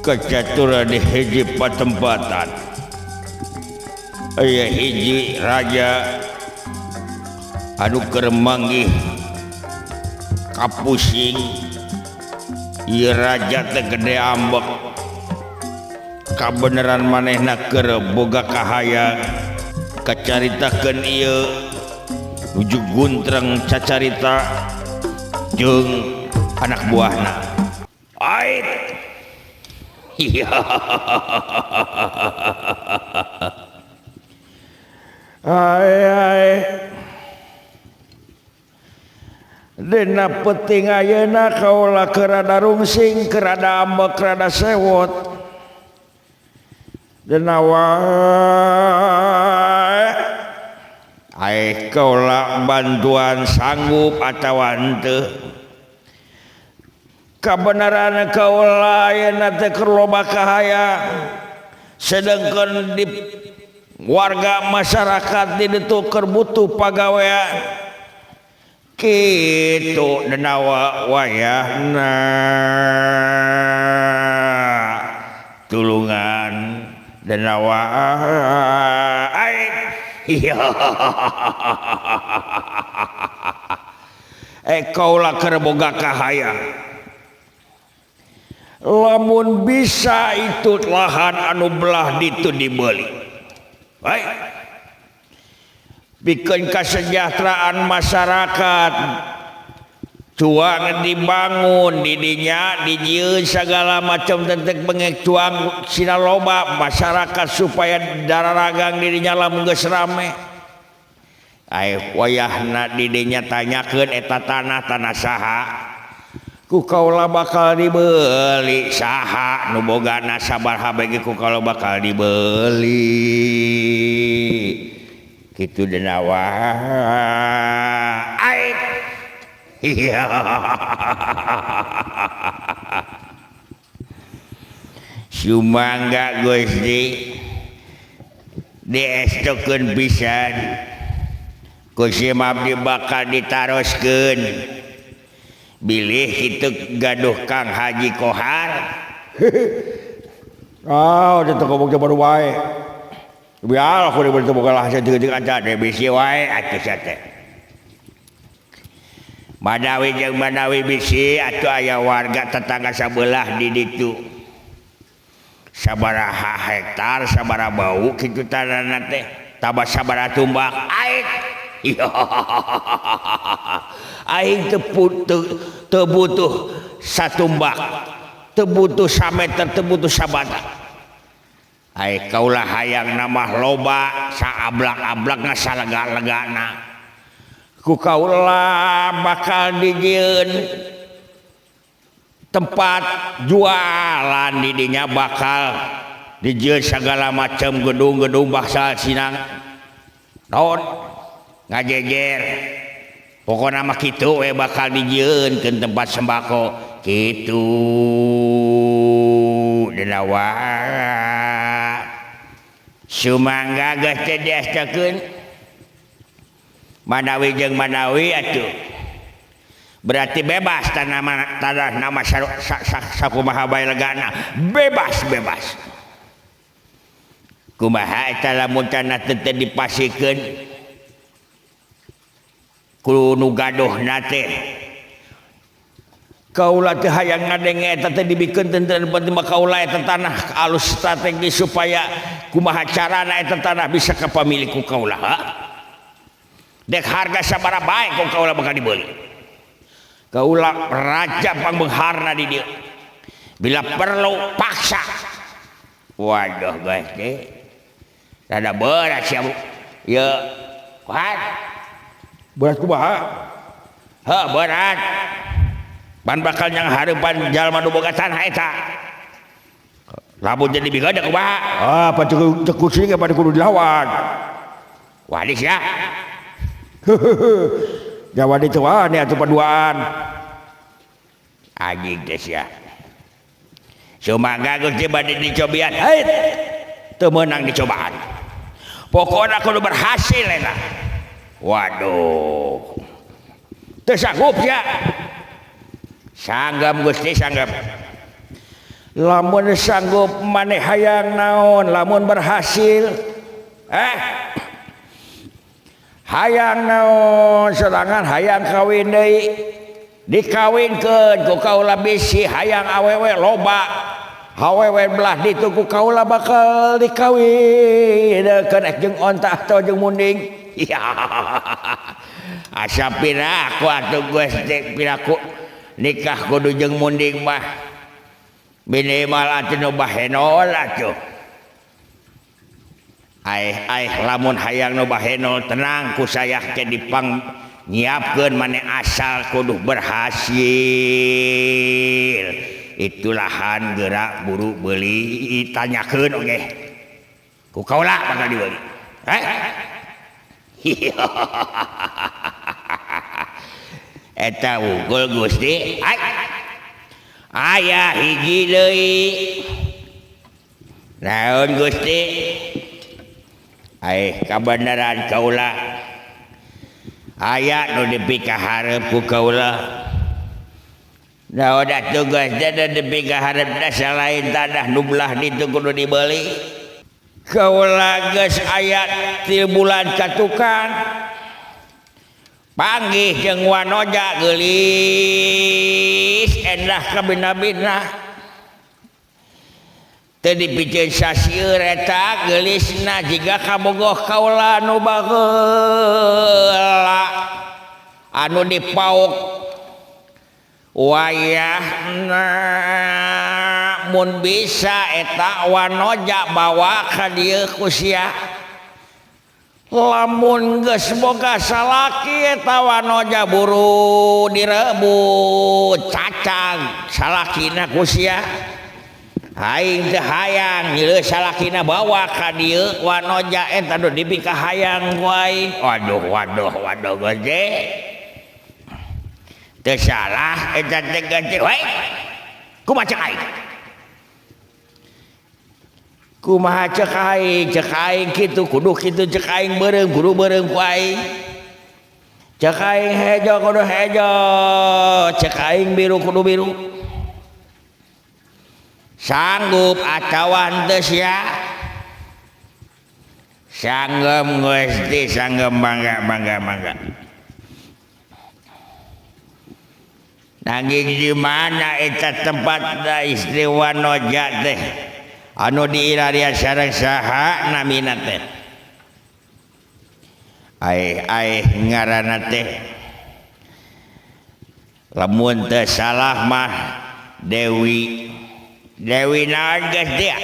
Kacaturan di hiji patempatan aya hiji raja anu keur manggih kapusing. Ieu raja teh gede ambek, kabeneran manehna keur boga kahayang. Kacaritakeun ieu nuju guntreng cacarita jeung anak buahna. Ait. Ai ai. Dina peuting ayeuna kaula keur rada rungsing, keur rada ambek, rada sewot. Dina wae ai kaula bantuan sanggup atawa henteu. Kabenaran kaula ayeuna teh keur loba kahayang, sedengkeun di warga masyarakat di ditu keur butuh pagawean. Kitu denawa wayahna tulungan denawa ai. Kaula keur boga kahayang, lamun bisa itu lahan anu belah ditu dibeli. Baik, pikeun kasejahteraan masyarakat, cuang dibangun didinya dijieun segala macam tentang bengek cuang sina loba masyarakat supaya dararagang didinya lamun geus rame. Ai wayahna didinya tanyakeun eta tanah tanah saha, ku kaula bakal dibeli. Saha nu bogana sabaraha bege ku kaula bakal dibeli. Kitu denawa ai. Sumangga Gusti diestokeun pisan, ku sim abdi bakal ditaroskeun. Bilih kitu gaduh Kang Haji Kohar. Ah, teu ngomong teh baru wae. Biar aku diberi boga lah jeung aja deh bisi wae atuh sia teh. Manawi jeung manawi bisi atuh aya warga tetangga sabelah di ditu. Sabaraha hektar, sabaraha bau kitu tanahna teh, tabah sabaraha tumbak. Aing aing teu butuh satumbak, teu butuh sameter, teu butuh sabata. Ai kaula hayang namah loba saablak-ablakna salega-legana. Ku kaula bakal dijieun tempat jualan didinya, bakal dijieun segala macam gedung-gedung bakal sinang naon ngajejer. Pokona mah kitu we bakal dijieunkeun tempat sembako kitu dina wae. Sumangga geus teh diastakeun manawi jeung manawi atuh berarti bebas tanah tanah nama sakumaha bae legana, bebas bebas. Kumaha eta lamun tanah teu dipasikeun ku nu gaduhna teh. Kaula teh hayang ngadenge eta teh dibikeun teu penting mah kaula eta tanah alus strategi supaya kumaha carana eta tanah bisa kapamilik ku kaula. Ha? Dek harga sabaraha bae ku kaula bakal dibeli. Kaula raja pangbeungharna di dieu. Bila perlu paksa. Waduh guys teh. Rada berat sia bu. Ieu kuat. Berat kumaha? Heuh berat. Ban bakal yang hareupan jalma nu boga tanah eta. Lamun jadi bigada kumaha? Ah, pan cek kucing ge pada kudu dilawan. Wadis ya. Jawa itu wani atuh paduaan. Anjing teh sia. Sumangga Gusti bade dicobian. Heuh. Teu meunang dicobaan. Pokona kudu berhasil eta. Waduh. Teu sanggup ya. Sanggam Gusti sanggam. Lamun sanggup maneh hayang naon lamun berhasil hayang naon sorangan hayang kawin deui dikawinkeun ku kaula bisi hayang awewe loba awewe belah ditu ku kaula bakal dikawinkeun ek jeung onta atau jeung munding. Asa piraku atuh Gusti piraku nikah kudu jeung munding mah minimal atuh nu bahenol atuh. Aih aih lamun hayang nu bahenol tenang ku saya ke dipang nyiapkeun maneh asal kudu berhasil. Itu lahan gerak buru beuli tanyakeun oge ku kaula bakal dibeli. Eta wungkul Gusti. Aya hiji deui naon Gusti? Aih kabeneran kaula aya nu dipikaharep ku kaula. Naon atuh Gusti nu dipikaharep da salain tanah nu belah ditu kudu dibeli. Kaula geus aya 3 bulan katukan panggih jeung wanoja geulis endah kabina-bina teu dipikeun sasieur eta geulisna jiga kabogoh kaula nu baheula anu dipaok wayahna mun bisa eta wanoja bawa ka dieu ku sia. Lamun geus boga salaki eta wanoja buru direbut cacag salakina ku sia. Aing teu hayang nyeuleut salakina bawa ka dieu wanoja eta nu dipikahayang ku aing. Waduh waduh waduh Gusti. Teu salah eta teh Gusti. Hei. Kumaha cek aing? Kumaha cek aing? Cek aing kitu kudu kitu cek aing beureum kudu beureum ku aing. Cek aing hejo kudu hejo, cek aing biru kudu biru. Sanggup atawa henteu sia? Sanggup Gusti, sanggup mangga mangga mangga. Nanging di mana eta tempat istri wanoja teh anu diiraria sareng saha namina teh? Aih aih ngaranna teh lamun teu salah mah Dewi. Dewi naon geus dia?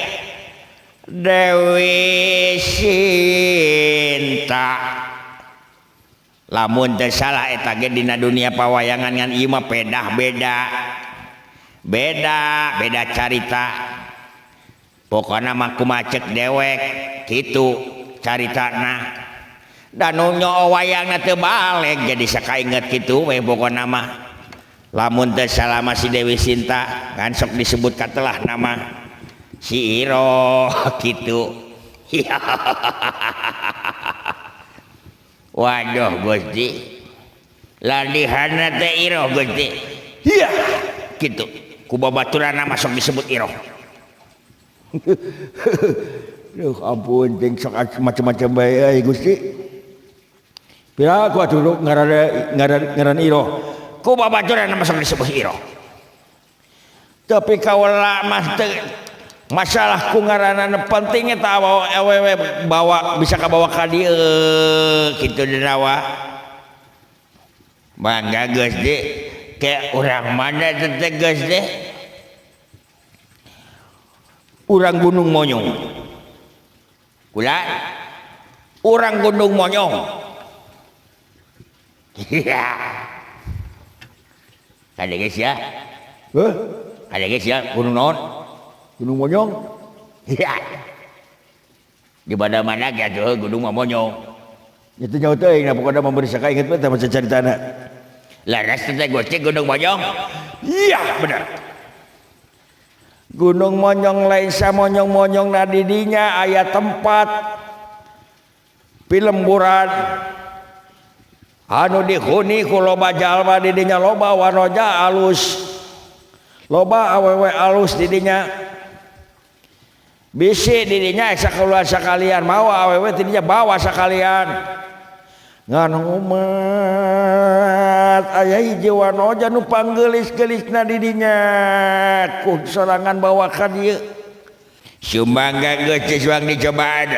Dewi Sinta. Lamun teu salah eta ge dina dunia pawayangan ngan ieu mah pedah beda. Beda, beda carita. Pokona mah kumaha cek dewek kitu caritana. Da nu nyoo wayangna teu balik jadi sakainget kitu we pokona mah. Lamun teu salah mah si Dewi Sinta kan sok disebut katelah nama si Iro kitu. Waduh Gusti. Ladihana teh Iro Gusti. Iya kitu. Ku babaturanna mah sok disebut Iro. Duh ampun ting sok macam-macam bae euy Gusti. Pira ku atuh ngaran Iro. Ku babaturanna mah sok disebut Iro. Tapi kaula mah teu masalah ku ngaranna penting eta awewe bawa bisa kabawa ka dieu kitu dinawa. Mangga Gusti, ke urang mana teh Gusti? Urang Gunung Monyong. Kula urang Gunung Monyong. Iya. Kade geus ya? Heuh? Kade geus ya gunung naon? Gunung Monyong. Iya. Di mana-mana ge atuh Gunung Monyong. Itu nyaho teuing na pokona mah beuri sakainget we teh maca caritana. Laras teh Gusti Gunung Monyong? Iya, bener. Gunung Monyong lain samonyong-monyong na di dinya aya tempat pilemburan anu dihuni ku loba jalma di dinya loba wanoja alus. Loba awewe alus di dinya. Bisi didinya sakaula sakalian mawa awewe tidinya bawa sakalian. Ngan umat aya hiji wanoja nu panggelis-gelisna didinya ku sorangan bawa ka dieu. Sumangga geus suang dicobaan.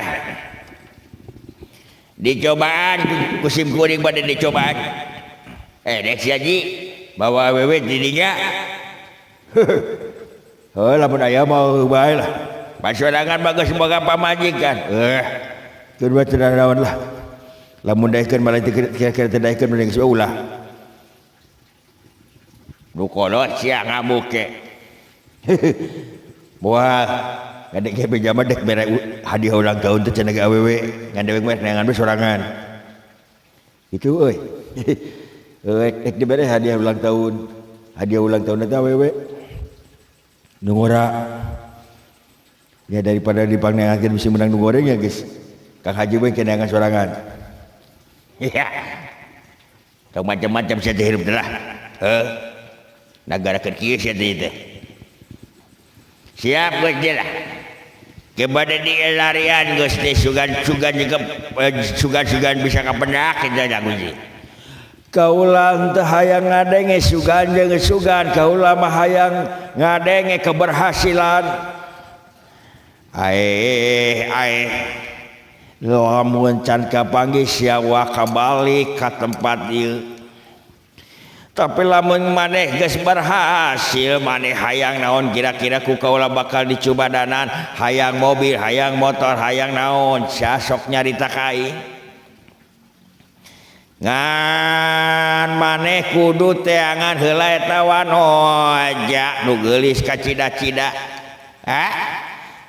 Dicobaan ku sim kuring bade dicobaan. Dek si haji bawa awewe tidinya. Heuh lamun aya mah bae lah. Pasorangan bagus boga pamajikan. Keun we teu nanaon lah. Lamun daekeun malah teu kira-kira teu daekeun mending geus ulah. Nu kolot sia ngabuke. Moal ngadek ge beja mah dek bere hadiah ulang tahun teh cenah ge awewe ngan dewek mah neangan we sorangan. Kitu euy. Euy dek dibere hadiah ulang tahun. Hadiah ulang tahun teh awewe. Nu ngora. Ya daripada dipangneangan bisa menang nu goreng ya guys. Kang Haji we keneangan sorangan. Iya. Tong macam-macam sia teh hirup teh lah. Heuh. Nagara keur kieu sia teh teh. Siap geus teh lah. Kepada di larian geus teh sugan-sugan juga sugan-sugan bisa kapendak kitu dah Gusti. Kaula teu hayang ngadenge sugan jeung sugan, kaula mah hayang ngadenge keberhasilan. Aeh aeh lamun can kapanggih sia wa kabalik ka tempat ieu. Tapi lamun maneh geus berhasil maneh hayang naon kira-kira ku kaula bakal dicubadanan, hayang mobil, hayang motor, hayang naon sia sok nyarita ka aing. Ngan maneh kudu teangan heula eta wanoja nu geulis kacida-cida. Hah?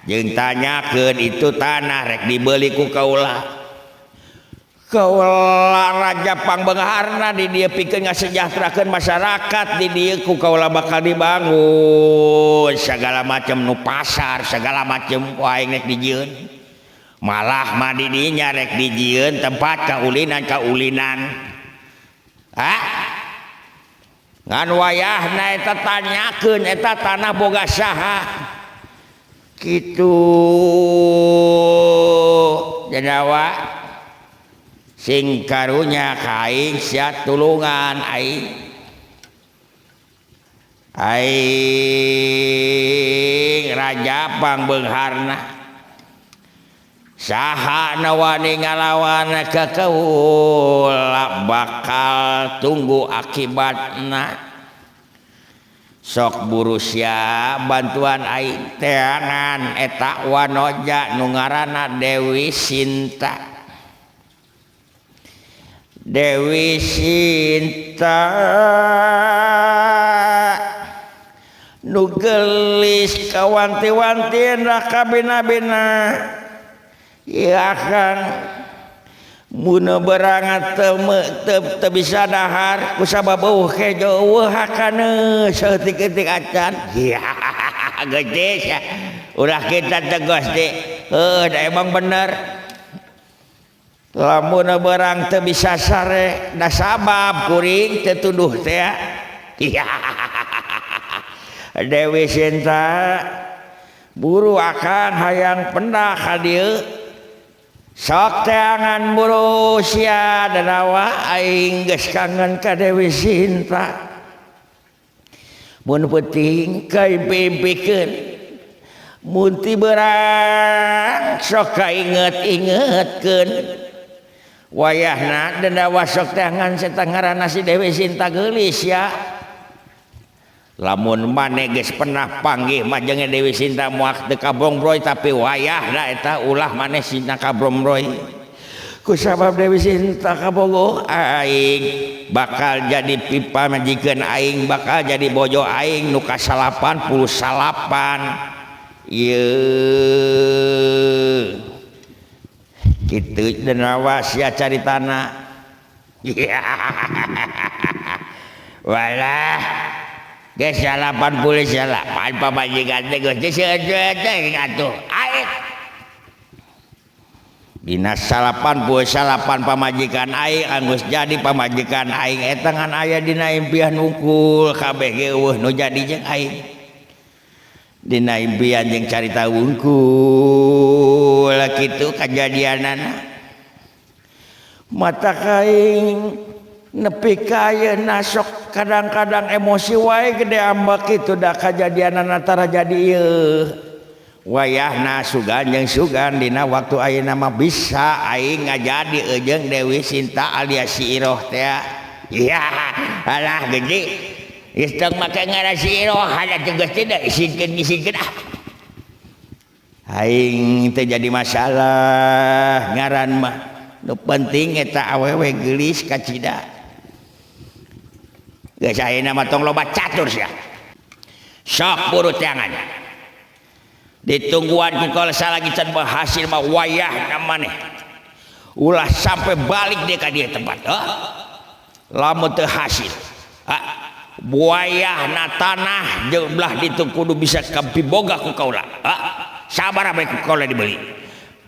Jeung tanyakeun itu tanah rek dibeli ku kaula. Kaula raja pangbeungharna di dieu pikeun ngasejahterakeun masyarakat di dieu ku kaula bakal dibangun segala macam nu pasar segala macam ku aing rek dijieun. Malah mah di dinya rek dijieun tempat kaulinan-kaulinan. Hah? Ngan wayahna eta tanyakeun eta tanah boga saha. Kitu janawa sing karunya ka aing sia tulungan aing. Aing raja pangbeungharna. Saha nu wani ngalawan ka kaula bakal tunggu akibatna. Sok buru sia bantuan aing teangan eta wanoja nu ngaranna Dewi Sinta. Dewi Sinta nu geulis kawanti-wanti kabina-bina. Ieu akang mun berangat teu bisa dahar kusabab eueuh kejo eueuh hakane saeutik-eutik acan. Gede sia. Ulah kita tegas teh. Heuh da emang bener. Lamun berang teu bisa sare da sabab kuring teu tuduh teh. Dewi Sinta buru akang hayang pendak ka dieu. Sok teangan buru sia danawa aing geus kangen ka Dewi Sinta. Mun penting kaimpi-impikeun. Mun ti berang sok kainget-ingetkeun. Wayahna danawa sok teangan seta ngaranna si Dewi Sinta geulis ya. Lamun maneh geus pernah panggih mah jeung Dewi Sinta moal teu kabrombroy tapi wayahna eta ulah maneh sina kabrombroy. Kusabab Dewi Sinta kabogoh aing bakal jadi pipa majikeun aing bakal jadi bojo aing nu ka-89. Ieu kitu denawa sia caritana. Walah geus 89 pamajikan teh geus seueut teh atuh aing. Dina 89 pamajikan aing anggeus jadi pamajikan aing eta ngan aya dina impian hungkul kabeh ge eueuh nu jadi jeung aing. Dina impian jeung carita wungkul kitu kajadianana. Mata kaing nepi ka ayeuna sok kadang-kadang emosi wae gede ambek kitu da kajadianana tara jadi ieu. Wayahna sugan jeung sugan dina waktu ayeuna mah bisa aing ngajadi jeung Dewi Sinta alias si Iroh teh. Iya, alah gede. Geus tong make ngaran si Iroh ada tugas teh da isinkeun ah. Aing teh jadi masalah ngaran mah. Nu penting eta awewe geulis kacida. Geus ayeuna mah tong loba catur sia. Sok buru teangan. Ditungguan ku kalau salagi can berhasil mah wayahna maneh. Ulah sampai balik deui ka dieu tempat. Hah? Lamun teu hasil. Hah? Wayahna tanah jeung belah ditu kudu bisa kapiboga ku kaula. Hah? Sabaraha bae ku kaula dibeli.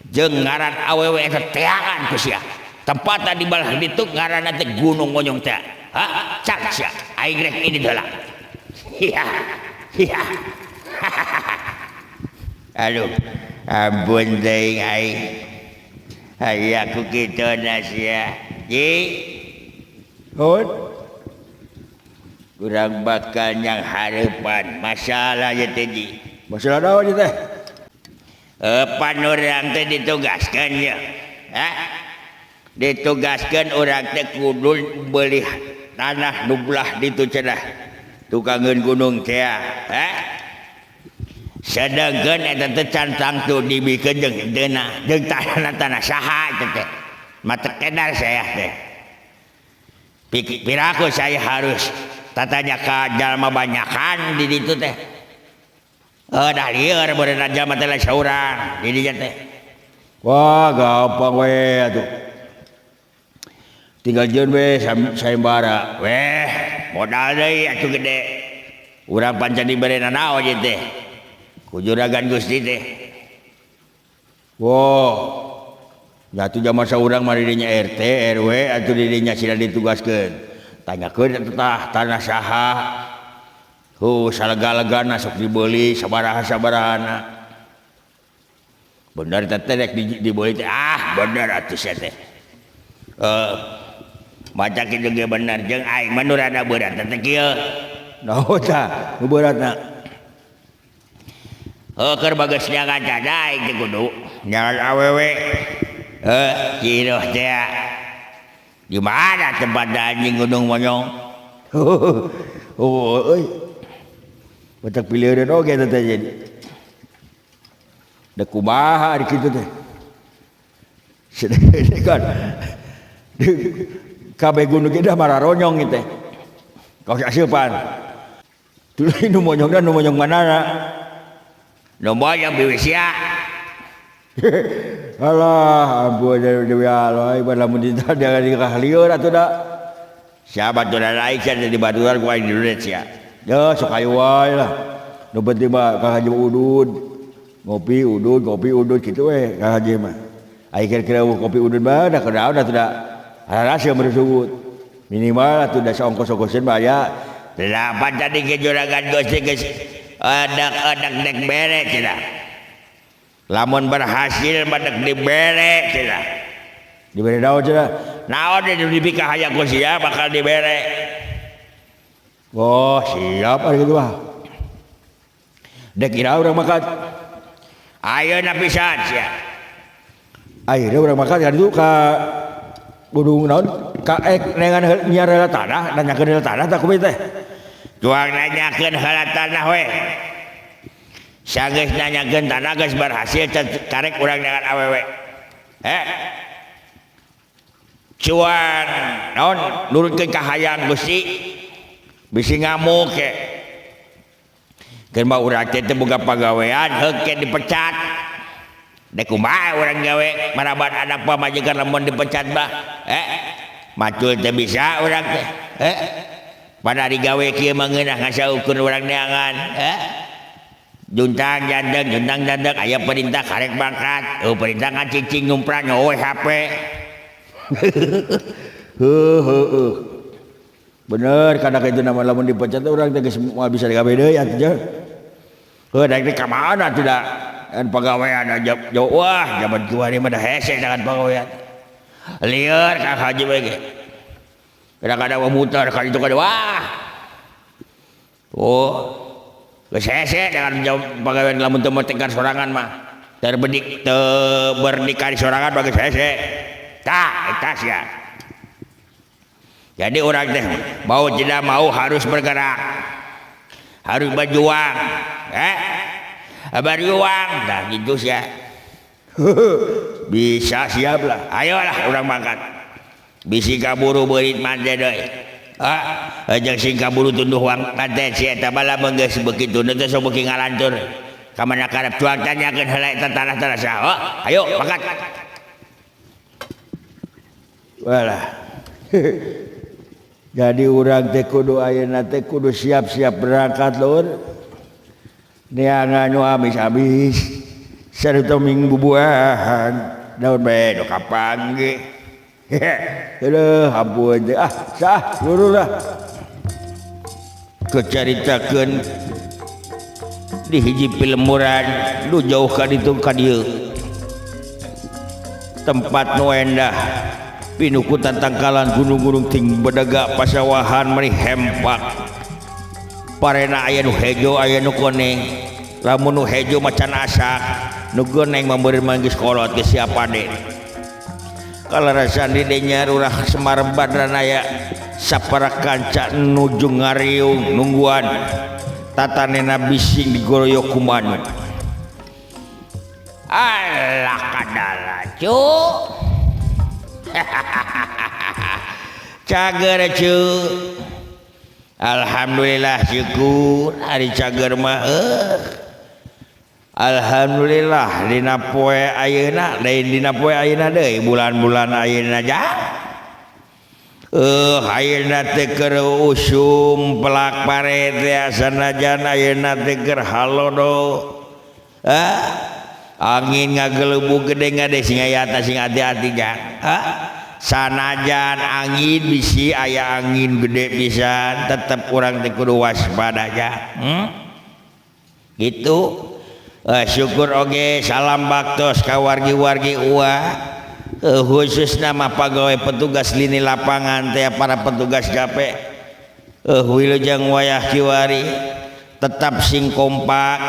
Jeung ngaran awewe eta teangan ku sia. Tempatna di belah ditu ngaranna teh Gunung Monyong teh. Hah? Cak sia. Aing rek ini heula. Iya. Iya. Aduh, ampun teuing aing. Aya ku kitu na sia. Ji. Hon. Kurang bakal yang hareupan masalah ieu teh Ji. Masalah naon ieu teh? Pan urang teh ditugaskeun ye. Hah? Ditugaskeun urang teh kudu beuli tanah nu belah ditu cenah. Tukangeun gunung teh. Hah? Sedengkeun eta teh can tangtu dibikeun jeung deuna jeung tanah-tanah saha eta teh. Mata kedar saya teh. Piraku saya harus tatanya ka jalma banyakan di ditu teh. Dah lieur beureunan jalma teh lain saurang di dinya teh. Wah, gampang we atuh. Tinggal jeung we sayembara. Weh, modal deui atuh gede. Urang pancen dibere nanaon ieu teh. Ku juragan Gusti teh. Wah, atuh zaman saurang mah didinya RT, RW atuh didinya sila ditugaskeun. Tanyakeun atuh tah tanah saha. Huh, salega-legana sok dibeli sabaraha-sabarahana. Bener teh rek dibeli teh. Ah, bener atuh sia teh. Maca kitu ge bener jeung aing mah nu rada beurat teh kieu. Naon tah nu beuratna? Heuh, keur bageus nyangan cada aing teh kudu nyangan awewe. Heuh, kieu teh. Di mana tempat anjing Gunung Monyong? Oh, euy. Batak pileureun oge teh jadi. Da kumaha ari kitu teh? Sedek kan. Kabeh gunung ge dah mararonyong ieu teh. Kaos aseupan. Tuluy nu monyongna nu monyong manana? Nu monyong biwi sia. Alah, ampun deui alai lamun ditanya di kahlieur atuh da. Siapa tuh lain sia di baturan ku aing di Indonesia. Ya sok ayo wae lah. Nu penting mah ka haji udud. Ngopi udud kitu we ka haji mah. Ai kira-kira kopi udud mah da kunaon atuh da. Harasieun bersubut. Minimal atuh da saongkos-ongkoseun mah aya. Lapan tadi ke juragan Gusti geus edak-edak dek bere cenah. Lamun berhasil mah dek dibere cenah. Dibere naon cenah? Naon dipika hayang ku sia bakal dibere. Oh, siap ari kitu mah. Dek ira urang makan. Ayeuna pisan sia. Ayeuna urang makan kan itu ka gunung naon? Ka ek neangan nyiar heula tanah, nanyakeun heula tanah tah kumaha teh? Tuang nanyakeun heula tanah we. Sageus nanyakeun tanah geus berhasil karek urang neangan awewe. Cuan naon nurutkeun ka hayang Gusti bisi ngamuk ke. Keun mah urang teh teu boga pagawean heuk ke dipecat. Dek kumaha urang gawe maraban anak pamajikan lamun dipecat mah. Macul teh bisa urang teh. Pada digawe kieu mah ngeunah ngasaukeun urang neangan. Juntang jandeng aya perintah karek mangkat. Oh perintah ngacicing ngumpran we HP. Heuh heuh. Bener kana kitu nama lamun dipecat urang teh geus moal bisa digawe deui atuh. Heuh daek ka mana tidak dan pagawean aja jauh wah zaman kiwari mah da hese dengan pagawean. Lieur Kang Haji we ge. Kadang-kadang mah muter ka ditu ka wah. Oh, geus hese dengan pagawean lamun teu motekar sorangan mah. Terbedik teu berdikari sorangan mah geus hese. Tah eta sia. Jadi orang teh mau tidak mau harus bergerak. Harus berjuang. Berjuang dah gitu sia. Bisa siap lah. Ayolah urang mangkat. Bisi kaburu beurit mante deui. Ah, jeung sing kaburu tunduh wang mante si eta bala geus beuki tunduh teh sok beuki ngalantur. Ka mana karep cuang tanyakeun heula eta tanah-tanah saha. Oh, ayo mangkat. Walah. Jadi urang teh kudu ayeuna teh kudu siap-siap berangkat lur. Neangan nu habis-habis. Sarta ming bubuahan. Daun bae nu kapanggih. Heuh, ampun teh. Ah, sah lurur lah. Kecaritakeun di hiji pilemburan nu jauh ka ditu ka dieu. Tempat nu endah. Pinuh ku tatangkalan gunung-gunung ting bedega pasawahan meni hempak. Parena aya nu hejo aya nu koneng. Lamun nu hejo macan asak, nu goneng mah meureun manggis kolot geus siap pade. Kalarasan di dinya Lurah Semar Badranaya sapara kanca nuju ngariung nungguan tatanena bising digoroyok ku manuk. Alah kadala cu. Cager cu. Alhamdulillah syukur ari cager mah Alhamdulillah dina poe ayeuna lain dina poe ayeuna deui bulan-bulan ayeuna jang. Ayeuna teh keur usum pelak pare teh sanajan ayeuna teh keur halodo. Angin ngagelebug gede ngade sing aya atas sing hati-hati jang. Sanajan angin bisi aya angin gede pisan tetep urang teh kudu waspada jang. Gitu. Syukur oge salam baktos ka wargi-wargi ua khususna mah pagawe petugas lini lapangan teh para petugas gape wilujeng wayah kiwari tetap sing kompak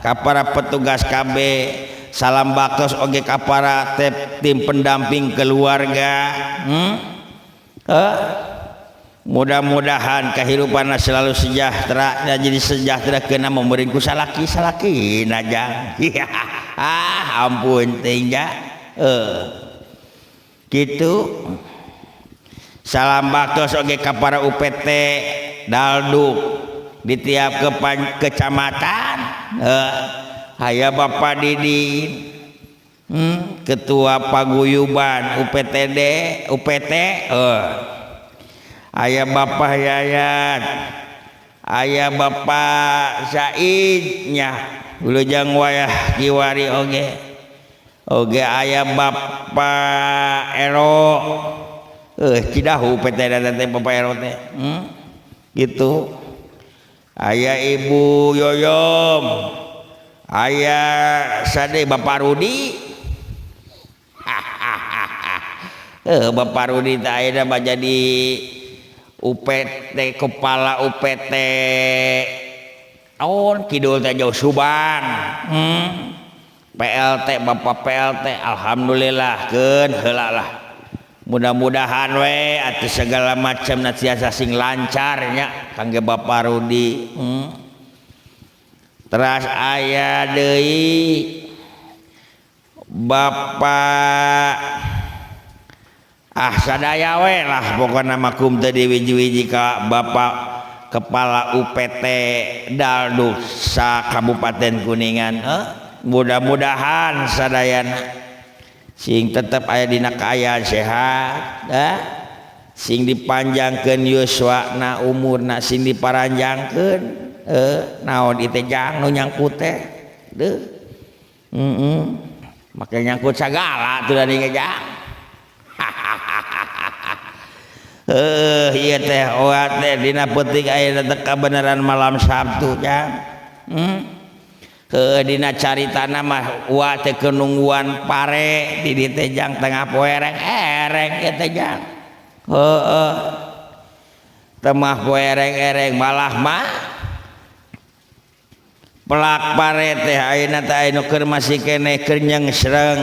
ka para petugas KB salam baktos oge ka para tim pendamping keluarga. Mudah-mudahan kehidupan selalu sejahtera dan jadi sejahtera kena memberi ku salaki-salaki najang. Ah ampun tinggal gitu. Salam baktos oge ka para UPT Dalduk di tiap kecamatan. Aya Bapak Didin, Ketua Paguyuban UPTD UPT. Aya Bapak Yayat, aya Bapak Said nya wilujeng wayah kiwari oge. Oge aya Bapak Ero. Cidahu PT teh Bapak Ero teh. Gitu. Aya Ibu Yoyom. Aya sade Bapak Rudi. Bapak Rudi teh ayeuna mah jadi UPT kepala UPT naon kidul teh jauh Subang. PLT Bapak PLT alhamdulillah keun heula lah. Mudah-mudahan we atuh segala macam tiasa sing lancar nya kangge Bapak Rudi. Teras aya deui Bapak sadaya we lah pokona makum teu diwiji-wiji ka Bapak Kepala UPT Dalduk sa Kabupaten Kuningan. Mudah-mudahan sadayana sing tetep aya dina kaayaan sehat, sing dipanjangkeun yuswana umurna sing diparanjangkeun naon ieu teh jang nu nyangkut teh deuh. Make nyangkut sagala tuh da jang. Ieu teh oat teh dina peuting ayeuna teh kabeneran malam Sabtu jang. Heuh dina caritana mah wa teh keur nungguan pare di dieu teh jang tengah poe ereng-ereng ieu teh jang. Heueuh. Temah poe ereng-ereng malah mah pelak pare teh ayeuna teh anu keur masih keneh keur nyengsreng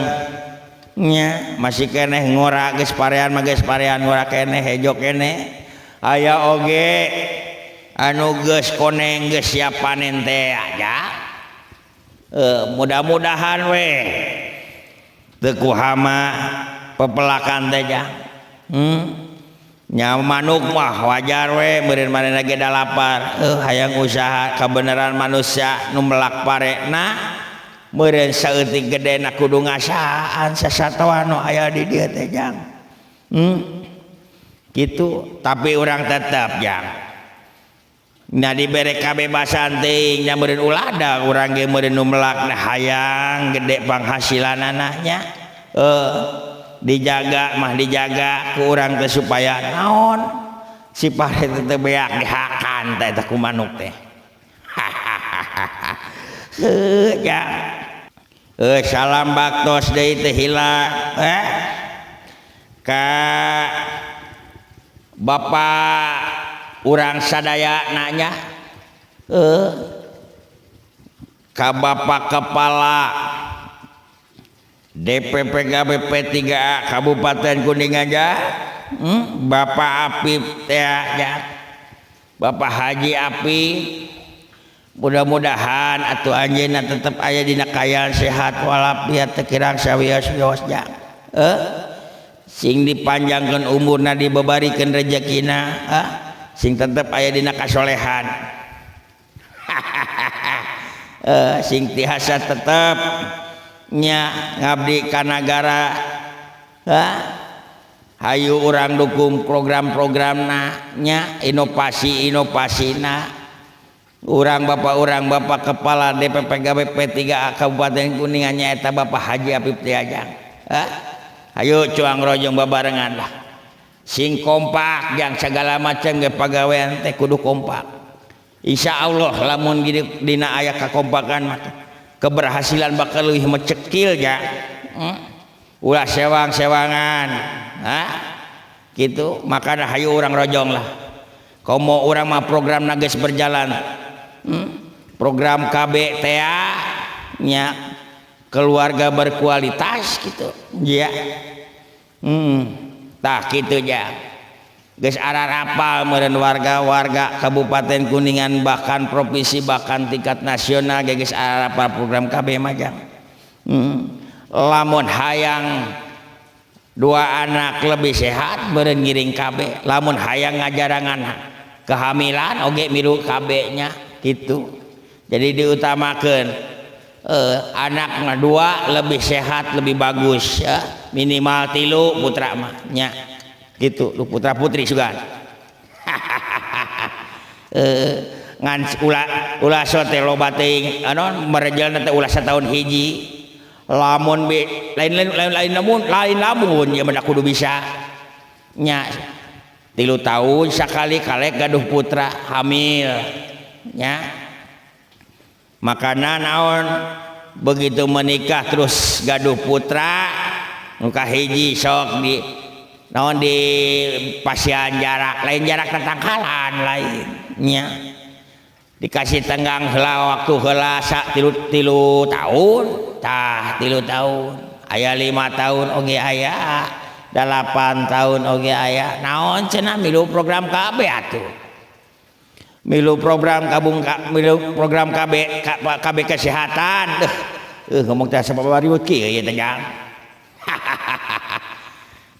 nya masih keneh ngora geus parean mah geus parean ngora keneh hejo keneh aya oge anu geus koneng geus siap panen teh aja. Mudah-mudahan we teu ku hama pepelakan teh jang. Nya manuk mah wajar we meureun manehna ge da lapar. Hayang usaha kabeneran manusia nu melak parena meureun saeutik gedena kudu ngasaan sasatoan nu aya di dieu teh jang. Kitu tapi urang tetep jang. Nya dibere kabebasan teuing nya meureun ulah da urang ge meureun nu melak hayang gede panghasilanana nya. Dijaga mah dijaga ku urang teh supaya naon si pare teh beak dihakan teh eta ku manuk teh. Heuh ja. Salam baktos deui teh hilang ka Bapak urang sadaya nanya ka Bapak Kepala DPP KB P3A Kabupaten Kuningan ja, Bapak Apip teh ya. Bapak Haji Apip mudah-mudahan atuh anjeunna tetep aya dina kaayaan sehat walafiat teu kirang sawios-wios ja. Sing dipanjangkeun umurna dibebarikeun rejekina, sing tetep aya dina kasolehan. Sing tiasa tetep nya ngabdi ka nagara. Hayu urang dukung program-programna nya inovasi-inovasina. Urang bapak kepala DPP KB P3A Kabupaten Kuningan nyaeta Bapak Haji Apip Tiajang. Hayu cuang rojong babarengan lah. Sing kompak jang segala macam ge pagawean teh kudu kompak. Insya Allah lamun dina aya kakompakan maka keberhasilan bakal leuwih mecekil ja. Ulah sewang-sewangan. Hah? Gitu, makana hayu urang rojong lah. Komo urang mah program geus berjalan. Program KB TA nya keluarga berkualitas gitu. Ya. Tah kitu ja. Geus ararapal meureun warga-warga Kabupaten Kuningan bahkan provinsi bahkan tingkat nasional ge geus ararapal program KB mah jang. Lamun hayang dua anak lebih sehat meureun ngiring KB, lamun hayang ngajarangan kehamilan oge milu KB nya gitu. Jadi diutamakeun anak mah dua lebih sehat lebih bagus ya. Minimal 3 putra mah nya gitu, lu putra putri sugan. Ngan ulah sote loba teuing anu merejelna teh ulah sataun hiji. Lamun lain lamun ya mah kudu bisa nya 3 tahun sakali kalek gaduh putra hamil nya. Makana naon begitu menikah terus gaduh putra nu kahiji sok di naon di pasian jarak lain jarak tatangkalan lain nya dikasih tenggang heula waktu heula sak tilu tahun tah 3 tahun aya 5 tahun oge aya 8 tahun oge aya naon cenah milu program KB atuh milu program kabung milu program KB KB kesehatan ngomong teh sababari kieu ieu teh jang.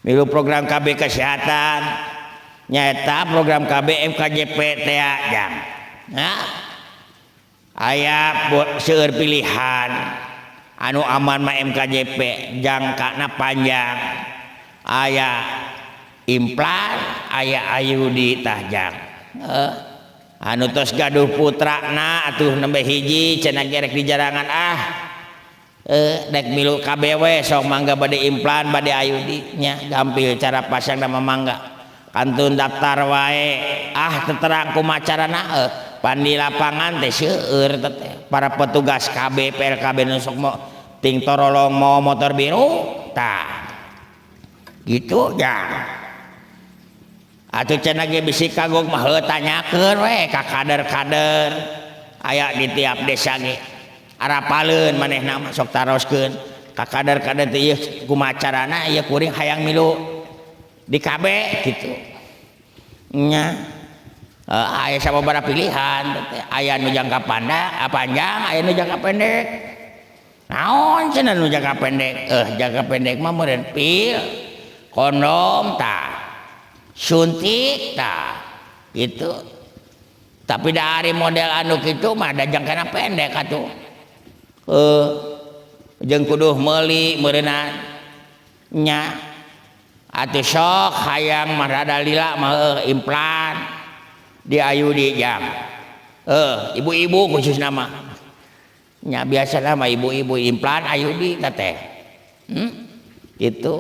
Milu program KB kesehatan nyaeta program KB MKJP teh jang. Nah, aya seueur pilihan anu aman mah MKJP jangkana panjang aya implan aya IUD tah jang. Anu tos gaduh putrana atuh nembe hiji cenah gerek di jarangan dek milu KBW sok mangga bade implan bade IUD nya gampil cara pasang nama mangga kantun daftar wae terang kumaha carana Pan di lapangan teh seueur teh para petugas KB PLKB nu sok mau ting torolong mau motor biru tah gitu jang. Atuh cenah ge bisi kagok mah heuh tanyakeun we ka kader-kader aya di tiap desa ge arapaleun manehna mah sok taroskeun ka kader-kader teh ieu kumaha carana ieu kuring hayang milu di KB gitu nya. Aya sababaraha pilihan aya nu jangka panjang aya nu jangka pendek. Naon cenah nu jangka pendek? Jangka pendek mah meureun pil, kondom tah, suntik tah gitu. Tapi dari model anu kitu mah da jangkana pendek atuh. Jeung kudu meuli meureunna nya. Atuh sok hayang mah rada lila mah implan di ayu di jam. Ibu-ibu khususna mah nya biasana mah ibu-ibu implan IUD teh. Gitu.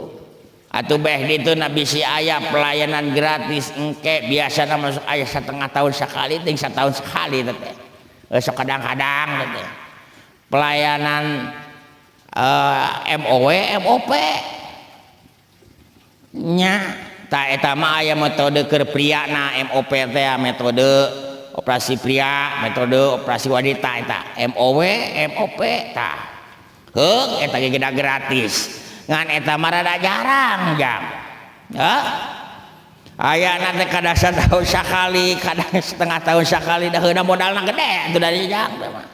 Atuh beh ditu na bisi aya pelayanan gratis engke biasana masuk aya setengah tahun sekali ting setahun sekali teh. Sok kadang-kadang teh. Pelayanan MOW MOP nya ta eta mah aya metode keur pria na MOP teh metode operasi pria, metode operasi wanita eta MOW MOP tah. Heung eta ge gratis. Ngan eta mah rada jarang jang. Heuh. Aya teh kadang setahun sakali, kadang setengah tahun sakali da heuna modalna gede atuh dari jang teh mah.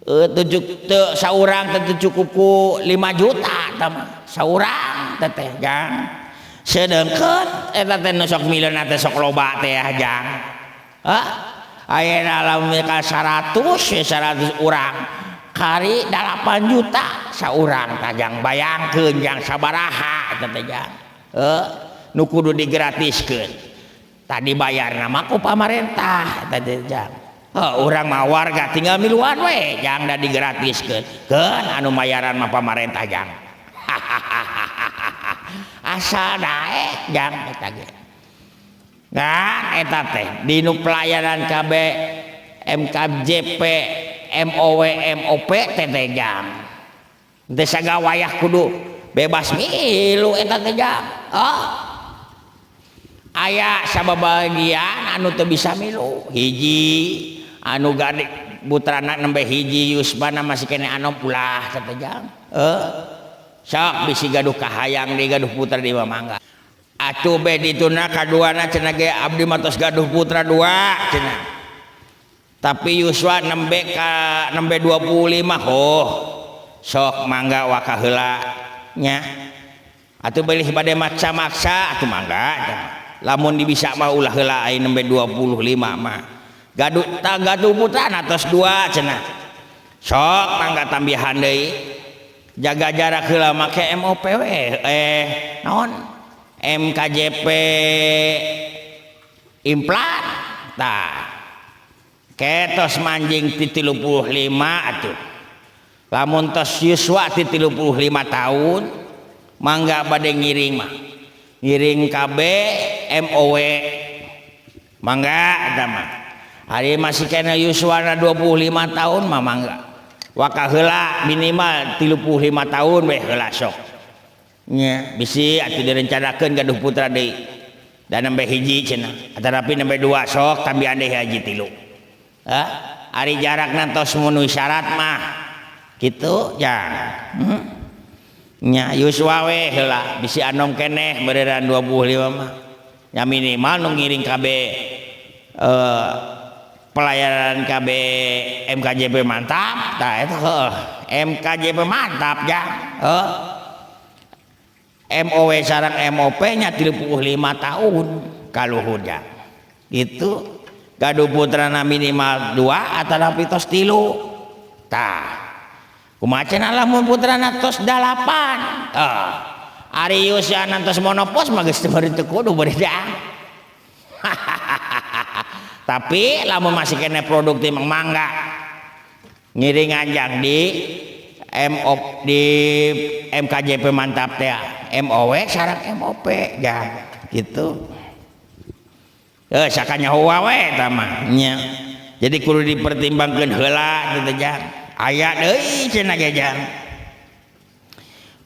Tujuh teu saurang teh cukup ku 5 juta tah mah. Saurang teh teh jang. Sedengkeun eta teh nu sok mileuna teh sok loba teh jang. Hah? Ayeuna lamun ka 100 urang kari 8 juta saurang tah jang, bayangkeun jang sabaraha eta teh jang. Heuh, nu kudu digratiskeun. Tadi bayarna mah ku pamarentah eta teh jang. Heuh, urang mah warga tinggal miluan we jang da digratiskeun. Keun anu mayaran mah pamarentah jang. Asal daek jang eta ge. Ngan eta teh dinu pelayanan KB MKJP MOW MOP teh teh jang. Teu sagawayah kudu bebas milu eta teh jang. Oh. Aya sababagian anu teu bisa milu. Hiji anu gade putrana nembe hiji yusbana masih keneh anom ulah teh teh jang. Heuh. Sok bisi gaduh kahayang deui gaduh putra deui mah mangga. Atuh be dituna kaduana cenah ge abdi mah tos gaduh putra dua cenah. Tapi yuswa nembe ka nembe 25 oh. Sok mangga waka heula nya. Atuh beulih bade maksa-maksa atuh mangga cenah. Lamun dibisa mah ulah heula aya nembe 25 mah. Gaduh ta gaduh putrana tos dua cenah. Sok mangga tambihan deui. Jaga jarak heula make MOP we naon MKJP implan tah ketos manjing ti 35 atuh lamun tos yuswa ti 35 tahun mangga bade ngiring mah ngiring KB MOW mangga eta mah ari masih kena yuswana 25 tahun mah mangga waka heula minimal 35 tahun we heula sok nya bisi atuh direncanakeun gaduh putra deui da nembe hiji cenah atanapi nembe dua sok tambihan deui haji tilu. Hah? Ari jarakna tos memenuhi syarat mah kitu jang. Nya yuswa we heula bisi anom keneh meureunana 25 mah. Nya minimal nu ngiring KB pelayanan KB MKJP mantap tah eta heuh MKJP mantap jang. Heuh. MOW sareng MOP nya 35 tahun kaluhur jang. Gitu. Gaduh putrana minimal 2 atanapi tos 3. Tah. Kumaha cenah lamun putrana tos 8. Tah. Ari yusana tos monopos mah geus teu kudu beureum jang. Tapi lamun masih kena produktif mangga ngiring anjang di MO di MKJP mantap teh MOW sareng MOP jang gitu. Sakanya huwa we eta mah nya. Jadi kudu dipertimbangkeun heula teh jang. Aya deui cenah ge jang.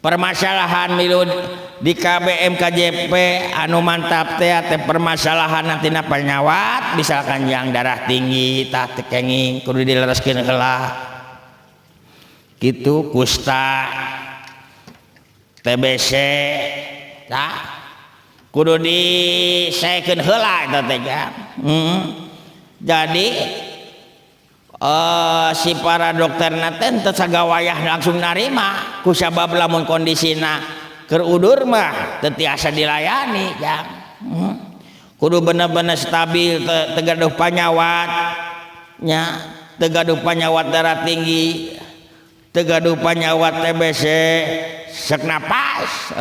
Permasalahan milu di KB MKJP anu mantap teh teh permasalahan tina panyawat misalkan yang darah tinggi tah teu kenging kudu dilereskeun heula. Kitu kusta TBC tah kudu disaekeun heula eta teh jang. Jadi si para dokter teh teu sagawayah langsung narima kusabab lamun kondisina keur udur mah teu tiasa dilayani jang. Kudu bener-bener stabil teu gaduh panyawat nya, teu gaduh panyawat darah tinggi, teu gaduh panyawat TBC, sek napas,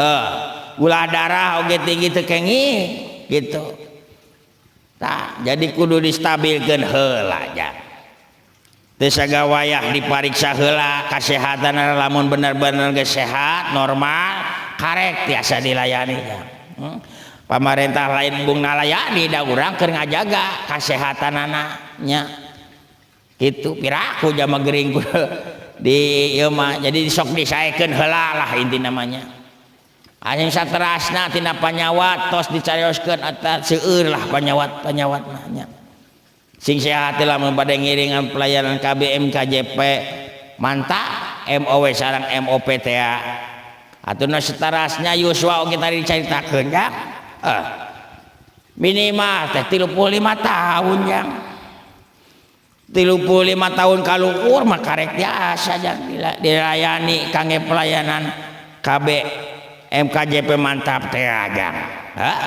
gula darah oge tinggi teu kenging gitu. Tah, jadi kudu distabilkeun heula jang. Teu sagawayah dipariksa heula kasehatan lamun bener-bener geus sehat normal karek tiasa dilayani jang. Pamarentah lain bung nalayani da urang keur ngajaga kasehatanana nya. Kitu piraku jama gering di ieu mah jadi sok disaekeun heula lah inti namanya. Anjing saterasna tina panyawat tos dicarioskeun eta seueur lah panyawat-panyawat mah nya. Sing sehat lamun bade ngiringan pelayanan KB MKJP mantap MOW sareng MOP teh. Atuh setarasnya yuswa oge tadi dicaritakeun jang. Minimal teh 35 tahun jang. 35 tahun kaluhur mah karek biasa jang dilayani kangge pelayanan KB MKJP mantap teh jang. Hah?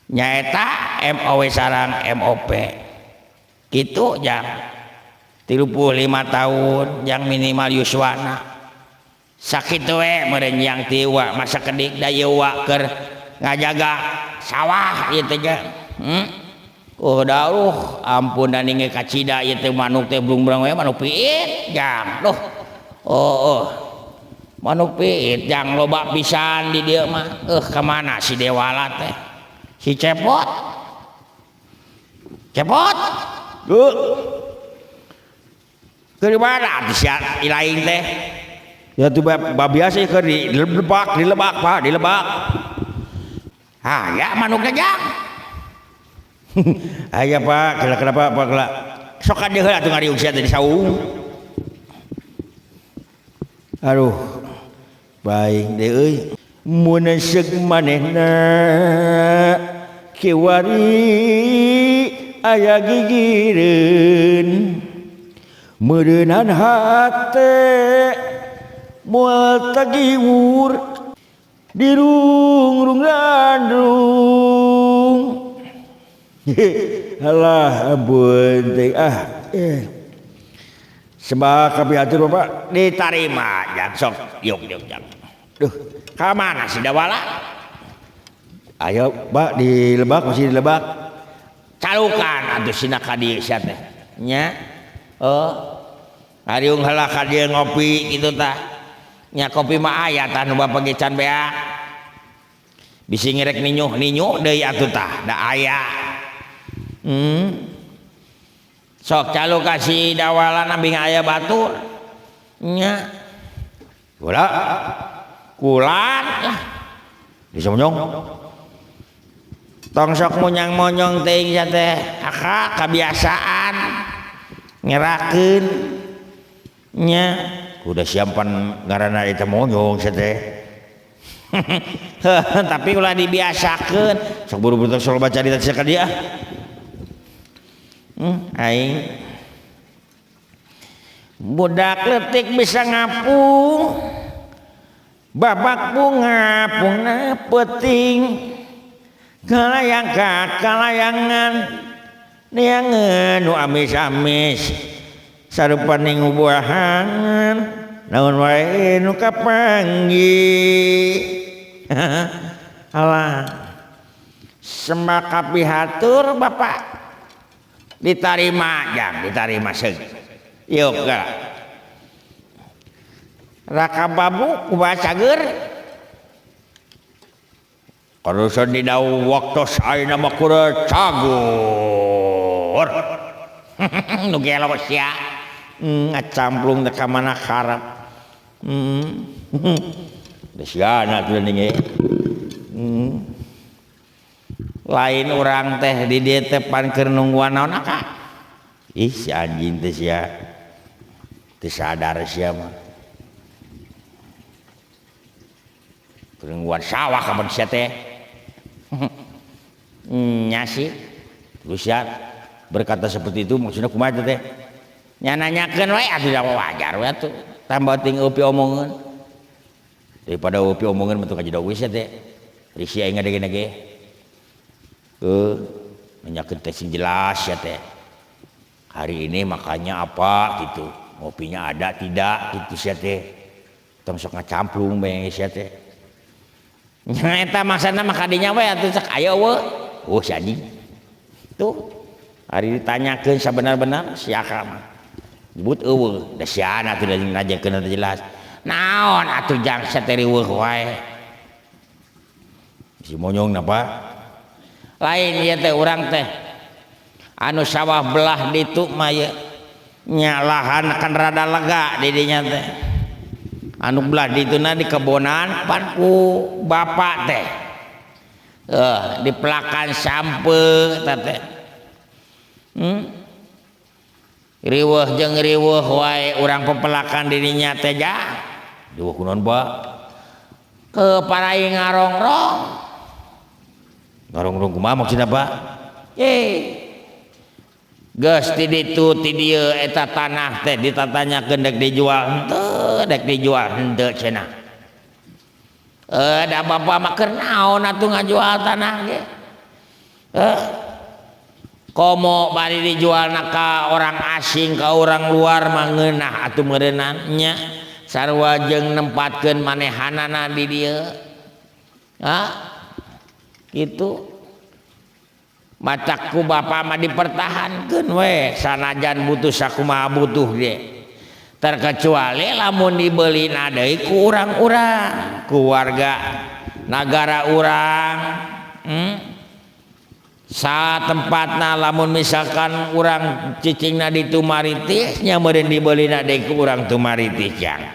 Nyaeta MOW sareng MOP kitu jang. 35 tahun yang minimal yuswana sakitu we meureun yang tiwa masa kedik da ieu wa keur ngajaga sawah ieu teh jang. Oh dauh ampun da ninge kacida ieu teh manuk teh blung-blung we manuk piit jang. Duh. Oh. Manuk piit jang loba pisan di dieu mah. Ka mana si Dewala teh? Si Cepot. Cepot. Keur mana atuh sia ilaing teh? Ya tuh biasa keur dilebak, dilebak Pak, dilebak. Ah ya manuk teh jang. Aya Pak, kela kenapa Pak kela? Sok ka dieu heula atuh ngariung sia teh di saung. Aduh. Baik deui euy. Mun seuk manehna kiwari aya gigireun meureunan hate moal tagiwur dirungrung randrung. Alah ampun teh ah. Sembah kapihatur Bapak ditarima jang sok yuk yuk jang. Duh, ka mana si Dawala? Ayo Pak di lebak masih di lebak. Calukan atuh sina ka dieu sia teh. Nya. Oh. Hariung heula ka dieu ngopi kitu tah. Nya kopi mah aya tah nu bapak ge can beak. Bisi ngerek ninyuh-ninyuh deui atuh tah, da aya. Sok caluk ka si Dawala nambing aya batur. Nya. Kula. Kulan lah. Bisa monyong. Tong sok monyang-monyong teuing sia teh. Akak kabiasaan ngerakeun nya. Udah siampan ngaranna eta monyong sia teh. Tapi ulah dibiasakeun. Sok buru-buru teh sok baca di ka dia. Aing budak leutik bisa ngapung. Babak bunga bunga peting kalayang kalayangan neangan nu amis-amis sarupaning buahan naon wae nu kapanggih. Alah sembah kapihatur Bapak ditarima jang ditarima seug yuk ka Raka babu kumaha cager Karusan dina waktos ayeuna mah kudu cagur. Lembur. Nu gelo sia. Ngacamplung teh ka mana karep. Da siana atuh ning. Lain urang teh di dieu teh pan keur nungguan naon aka. Ih si anjing teh sia. Teu sadar sia mah. Keur nungguan sawah ka sia teh. Nya sih. Terus ya berkata seperti itu maksudnya kumaha teh? Nya nanyakeun we atuh da wajar we atuh. Tambah ting eupi omongeun. Daripada eupi omongeun mah teu kajido we sia teh. Risi aing ngadege-nege. Nanyakeun teh sing jelas ya teh. Hari ini makannya apa gitu. Ngopinya ada tidak gitu sia teh. Tong sok ngacamplung bae sia teh. Nya eta maksana mah kadinya we atuh sok aya eueuh. Oh si anjing. Tuh hari ditanyakeun sabenar-benar si aka mah. Nyebut eueuh, da siana atuh nanyakeun teh jelas. Naon atuh jang sia teh riweuh wae. Si monyong napa? Lain ieu teh urang teh. Anu sawah belah ditu mah ieu. Nya lahan kan rada lega di dinya teh. Anu belah dituna di kebonan pan ku bapak teh. Dipelakan sampe teh. Riweuh jeung riweuh wae urang pepelakan dirinya teh ja. Riweuh kunaon, Pak? Ke parai ngarongrong. Ngarongrong kumaha maksudna, Pak? Geus ti ditu ti dieu eta tanah teh ditatanyakeun dek dijual henteu, dek dijual henteu cenah. Da bapa mah keur naon atuh ngajual tanah ge? Komo bari dijualna ka orang asing ka orang luar mah ngeunah atuh meureunnan nya. Sarua jeung nempatkeun manehanana di dieu. Ha? Kitu. Matak ku bapa mah dipertahankeun we sanajan butuh sakumaha butuh ge. Terkecuali lamun dibeli deui ku urang-urang, ku warga nagara urang. Sa tempatna lamun misalkan urang cicingna di Tumaritis nya meureun dibelina deui ku urang Tumaritis jang.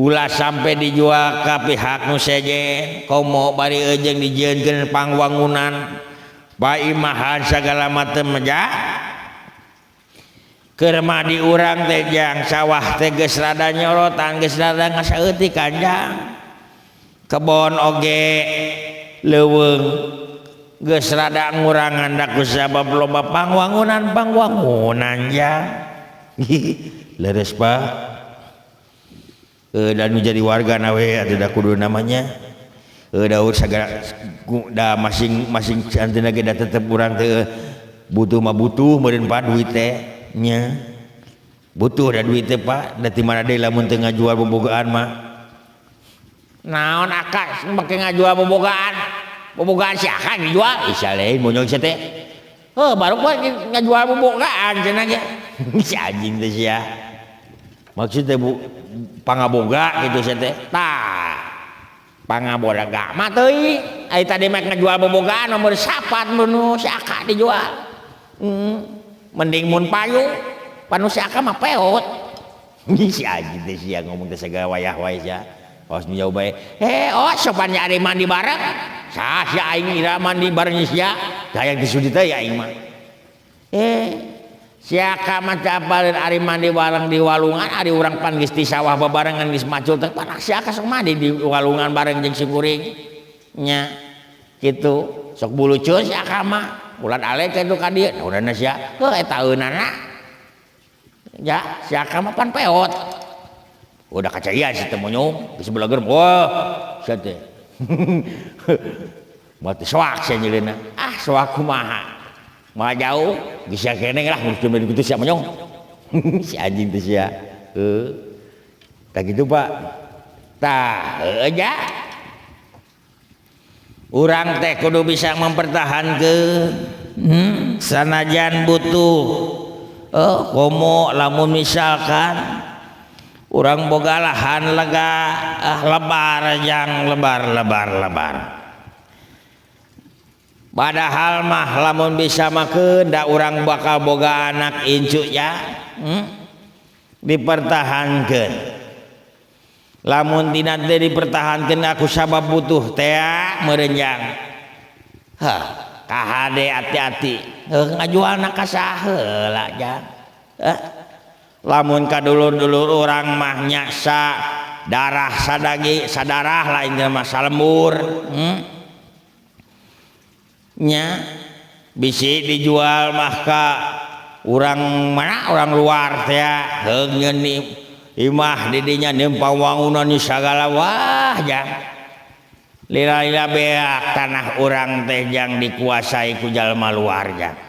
Ulah sampai dijual ka pihak nu sejen komo bari eujeung dijieunkeun pangwangunan paimahan sagala macem ja. Keur mah di urang teh jang sawah teh geus rada nyorotan geus rada ngasaeutik kanjang. Kebon oge leuweung geus rada ngurangan da ku sabab loba pangwangunan jang. Leres Pak. Dan menjadi warga nawe atuh da kudu namanya. Daur sagala da masing-masing anjeunna ge da tetep urang teh butuh mah butuh meureun Pak duit teh nya. Butuh da duit teh Pak, da ti mana deui lamun teu ngajual bobogaan mah. Naon aka make ngajual bobogaan? Bobogaan si aka dijual? Ih lain monyong sia teh. Heuh baru poe ngajual bobogaan cenah ge. Si anjing teh sia. Maksud teh bu pangaboga gitu sia teh. Tah. Pangaboga mah teuing. Ai tadi mah ngajual bobogaan nomor sapat mun si aka dijual. Mending mun payu, panu si aka mah peot. Si anjing teh sia ngomong teh sagala wayah wae sia. Awas nu jauh bae. Oh sopan nya ari mandi bareng. Sah sia aing ira mandi bareng sia. Hayang teh sudi teh ya aing mah. Sia ka mah capaleun ari mandi bareng di walungan, ari urang pan geus di sawah babarengan geus macul teh panak sia ka sok mandi di walungan bareng jeung si kuring. Nya kitu sok bulucun sia ka mah. Ulan ale teh ka dieu, naonana sia? Heuh eta eunana. Ya, sia ka mah pan peot. Udah kacaian si teh monyong, geus belager. Wah, sia teh. Mati soak sia nyeuleuna. Ah, soak kumaha? Mah jauh, geus sia keneh lah ngurus kitu sia monyong. Si anjing teh sia. Heuh. Tah kitu, Pak. Tah, heueuh ja. Urang teh kudu bisa mempertahankeun. Sanajan butuh. Komo lamun misalkan urang boga lahan lega, lebar jang lebar lebar lebar. Padahal mah lamun bisa makeun da urang bakal boga anak incu ya. Dipertahankeun. Lamun tina teh dipertahankeun aku sabab butuh teh meureun. Hah, kahade hati-hati. Heuh ngajualna ka saha heula jang. Lamun ka dulur-dulur urang mah nya sa darah sadagi sadarah lain mah salembur. Nya bisi dijual mah ka urang mana orang luar teh heung nyeun imah di dinya nempang wangunan sagala wah jang lila-lila beak tanah urang teh jang dikuasai ku jalma luar jang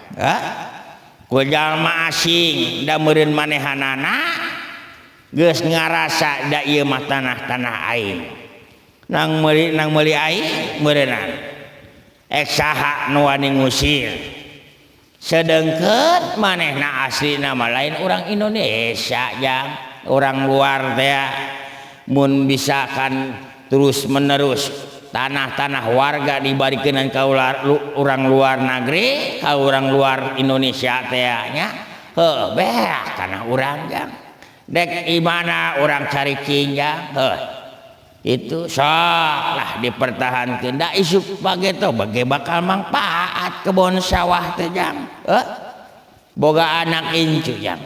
ku jalma asing da meureun manehanana geus ngarasa da ieu mah tanah-tanah aing nang meuli aing meureunana ek saha nu wani ngusir sedengkeun manehna aslina mah lain urang Indonesia jang urang luar teh mun bisa kan terus menerus tanah-tanah warga dibarikeun ka urang luar negeri ka urang luar Indonesia teh nya heuh beak tanah urang jang dek imana urang caricing jang heuh itu sok lah dipertahankeun da isuk bageto bage bakal mangpaat kebon sawah teh jang boga anak incu jang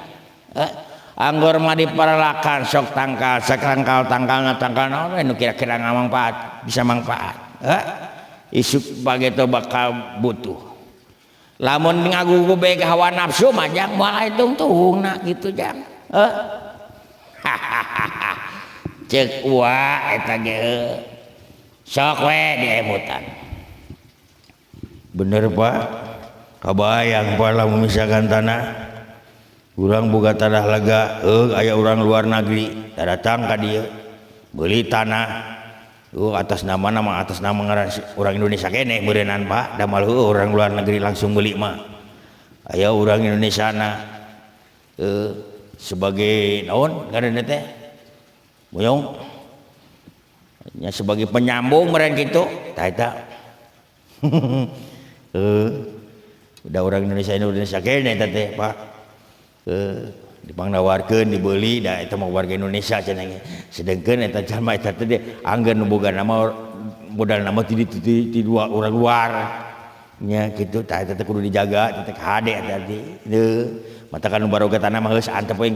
anggur mah diperlakan sok tangkal sakangkal tangkalna tangkal naon we nu kira-kira ngamangpaat bisa mangpaat isuk bageto bakal butuh lamun ngagugubeg hawa nafsu mah jang moal tungtungna kitu jang hahaha cek wa eta ge sok we diemutan. Bener Pak, kabayang Pak lamun misalkan tanah urang boga tanah lega aya urang luar negeri datang ka dieu beuli tanah atas nama atas nama ngaran urang Indonesia keneh meureunnan Pak da malah urang luar negeri langsung beuli mah aya urang Indonesia na sebagai naon ngaranna teh muyong nya sebagai penyambung meureun kitu tah eta udah orang Indonesia kene eta teh Pak dipangnawarkeun dibeli da eta mah warga Indonesia cenah sedengkeun eta jalma eta teh anggeun nu boga nama modal nama ti dua urang luar nya kitu tah eta teh kudu dijaga teh hade eta teh matakan nu baroga tanah mah geus antep we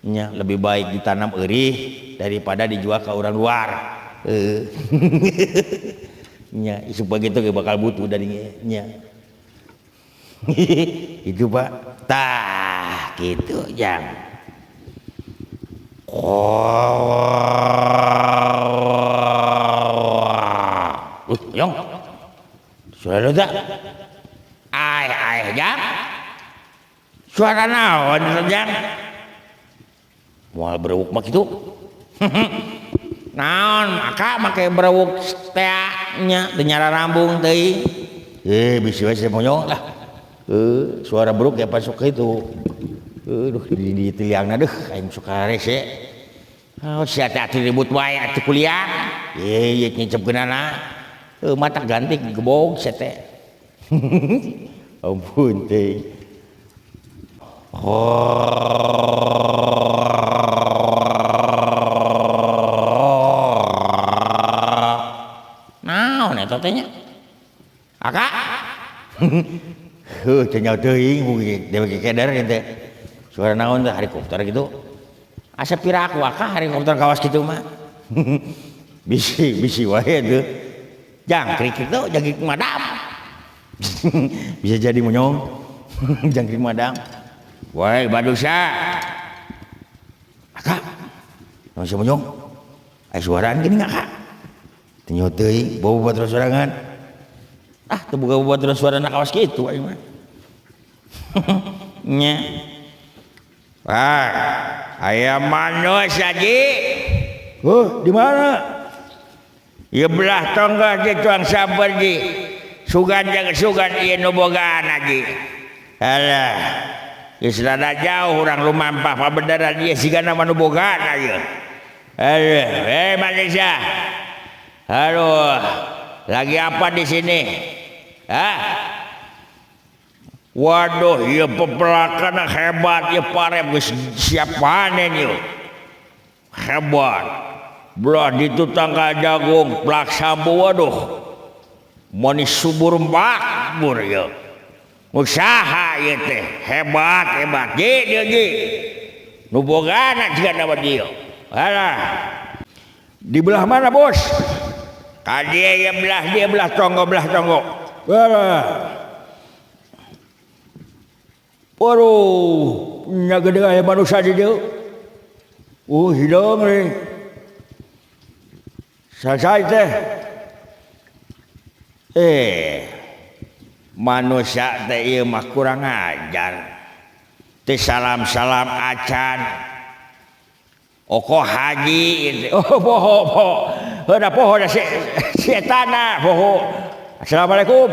nya lebih baik ditanam eurih daripada dijual ke orang luar nya isuk begitu ge bakal butuh dari nya itu Pak tah kitu jang yong suara teh ai ai jang suara naon jang moal berewuk mah kitu naon maka make berewuk teh nya teu nyararambung teuing bisi we monyong lah suara beruk ya pasuk itu duh di tiliangna deuh aing suka rese oh sia teh atuh ribut wae atuh kuliah ye nyecepkeunana mata ganti gebog sia teh ampun teh naon eta teh nya aka heuh teu nyaho teuing dewek keder teh suara naon teh helikopter gitu asa piraku aka helikopter kawas kitu mah bisi bisi wae tuh jangkrik itu jangkrik madam bisa jadi monyong jangkrik madam woi badusa aka naon si monyong aya suaraan gini ngaka teu nyaho teuing bau batur sorangan ah teu boga batur suarana kawas kitu aing mah nya wah aya manusia ji di mana ieu belah tonggoh ji tuang sabar ji sugan jeung sugan ieu nu bogaan ji alah geus rada jauh urang lumampah pabeneran ieu sigana mah nu bogaan ieu aduh manusia aduh lagi apa di sini Hah? Waduh, ieu pepelakan hebat ieu pare geus siap panen ieu. Hebat. Belah ditu tangkal jagung, plak sambu waduh. Mani subur makmur ieu. Usaha ieu teh hebat hebat. Ji dieu ji. Nu bogana jiga nama dieu. Alah. Di belah mana, Bos? Ka dieu ieu belah dieu belah tonggo belah tonggo. Alah. Waduh, nya gede aya manusia di dieu. Oh, hideung we. Selesai teh. Manusia teh ieu mah kurang ajar. Teh salam-salam acan. Oko haji itu. Oh, poho poho. Heuh poho da si etana poho. Assalamualaikum.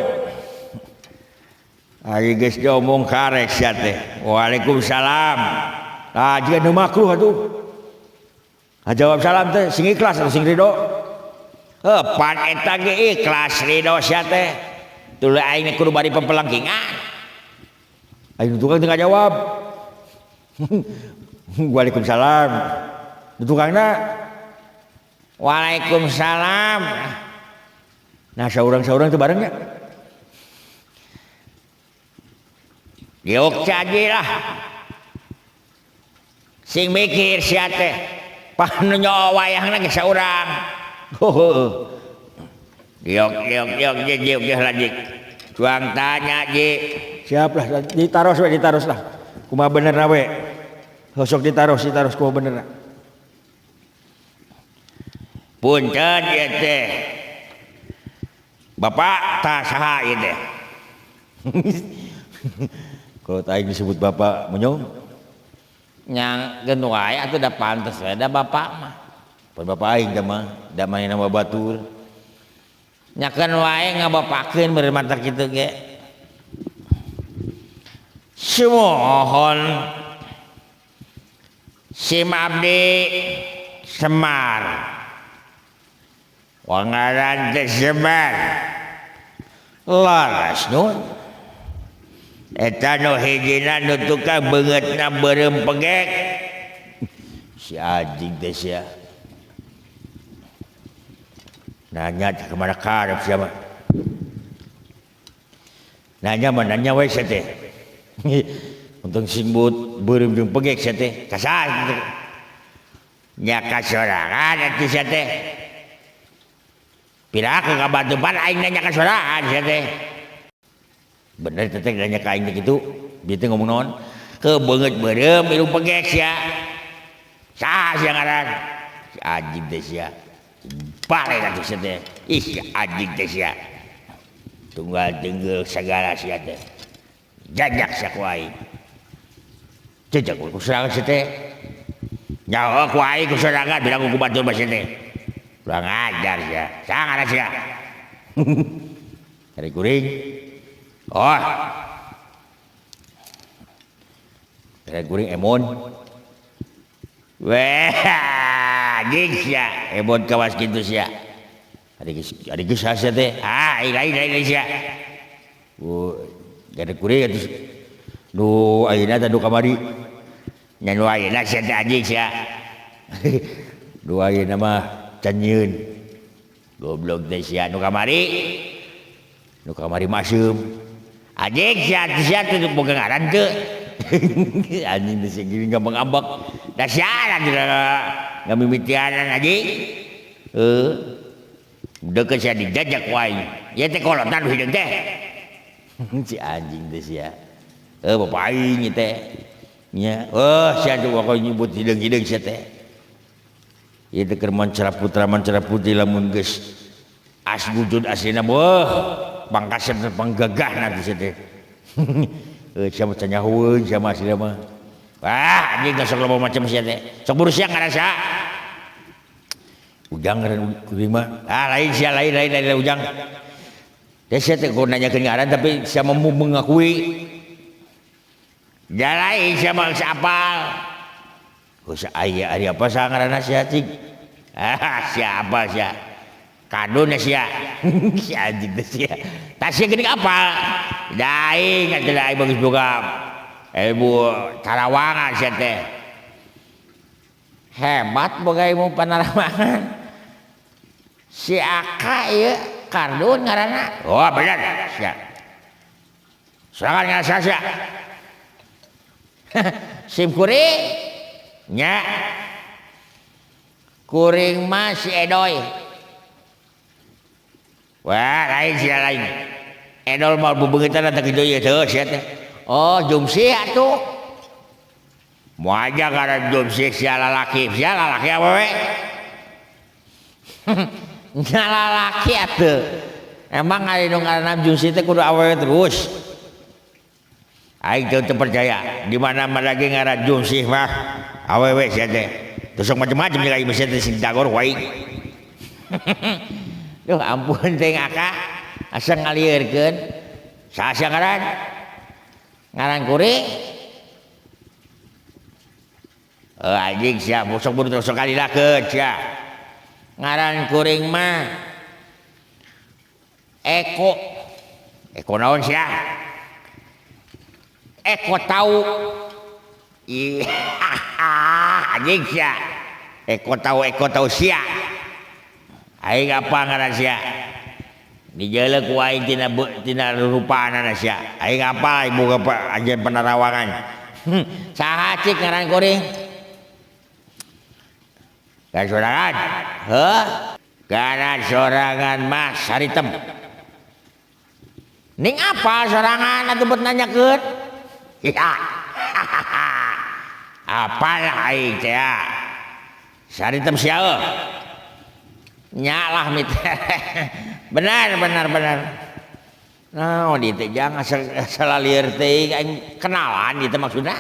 Ari geus diomong karek sia teh. Waalaikumsalam. Ah, jiga nu makruh atuh. Ah, jawab salam teh sing ikhlas atau sing ridho. Heuh, pan eta ge ikhlas ridho sia teh. Tuluy aing kudu bari pepelengkingan. Aing tukang teu ngajawab. Waalaikumsalam. Tukangna waalaikumsalam. Nah, saurang-saurang teh bareng nya. Diuk caji lah. Sing mikir sia teh. Panu nyawa wayahna ge saurang. Heuh. Diuk diuk diuk ji diuk diuk lagi. Tuang tanya ji. Siap lah, ditaros we ditaros lah. Kumaha benerna we. Sok ditaros ditaros kumaha benerna. Punten ieu teh. Bapak tah saha ieu teh? Kalau aing disebut bapak menyong nyang geun wae atuh da pantes we da bapak mah. Pan bapak aing da mah, da main nama batur. Nyakeun wae ngabapakeun beureum mata kitu ge. Sumuhun sim abdi Semar. Wangaran teh Semar. Laras nun. Eta nu hijina nu tukang beungeutna beureum pegek. Si anjing teh sia. Nanya teh kemana karep sia mah. Nanya mah nanya we sia teh. Untung sing but beureum jeung pegek sia teh. Kasar. Nya kasorangan atuh sia teh. Piraku ka batupan aing nanya kasorangan sia teh. Bener teh nanya ka aing teh kitu, dia teh ngomong naon? Ke beungeut beureum irung pegek sia. Saha sia ngaran? Si anjing teh sia. Balik atuh sia teh. Ih si anjing teh sia. Tunggal tenggel sagala sia teh. Jajak sia ku aing. Jajak ku sorangan sia teh. Nyaho ku aing ku sorangan bilang ku batur mah sia teh. Kurang ajar sia. Saha ngaran sia? Cari kuring. Oh. Cari kuring emon. Weh, anjing sia, emon kawas kitu sia. Ari geus sia teh. Ah, lain lain sia. Oh, cari kuring atuh. Nu ayeuna teh nu kamari. Nya nu ayeuna sia teh anjing sia. Nu ayeuna mah can nyieun. Goblok teh sia nu kamari. Nu kamari masem. Anjing sia sia teh boga ngaran teu. Anjing teh sing gini gampang ambek. Da sia ngamimitianan anjing. Heuh. Deukeut sia dijajak ku aing. Ieu teh kolotan hideung teh. Si anjing teh sia. Heuh bapak aing ieu teh. Nya, heuh sia teh pokoke nyebut hideung-hideung sia teh. Ieu teh keur mancara putra mancara putri lamun geus as wujud aslina beuh pangkasep panggagahna teh sia teh. Heuh sia mah canyahueun sia mah aslina mah. Wah, anjing sok loba macam sia teh. Sok buru sia ngarasa. Ujang ngaran kuring mah. Ah, lain sia lain lain lain ujang. Teh sia teh kudu nanyakeun ngaran tapi sia mah mengakui. Ja lain sia mah geus apal. Geus aya ari apa sa ngaranna sia cing? Ah, siapa sia? Kadun sia. Si anjing teh sia. Tah sia geuning apa? Da aing atuh da aing bagus boga ilmu tarawangan sia teh. Hebat boga ilmu panarawangan. Si Aka ieu Kardun ngaranna. Oh bener sia. Sorangan ngaran sia. Sim kuring nya. Kuring mah si Edoy. Wah, lain sia lain. Edol mah bebeungeutan teh kitu ieu teh sia teh. Oh, Jumsih atuh. Moal aja ngaran Jumsih sia lalaki awewe. Nya lalaki atuh. Emang ari nu ngaranna Jumsih teh kudu awewe terus. Aing teu percaya. Di mana-mana lagi ngaran Jumsih mah awewe sia teh. Terus macam-macam lagi bisa teh sing dagor wae. Duh ampun teh Aka asa ngalieurkeun. Saha sia ngaran? Ngaran kuring. Anjing sia bosok buru terus kali lakeun sia. Ngaran kuring mah Eko. Eko naon sia? Eko tahu. Ih, anjing sia. Eko tahu sia. Aing apa ngaran sia? Dijeuleuh ku aing tina rupaanana sia. Aing apa ibu bapak ajen penerawangan. Saha cik ngaran kuring? Ngaran sorangan. Heuh? Ngaran sorangan mah Saritem. Ning apa sorangan atuh bet nanyakeun? Ya. Apalah aing teh. Saritem sia. Nyalah mit. Benar. Nah, di teh jangan asal lieur teh aing kenalan ieu teh maksudna.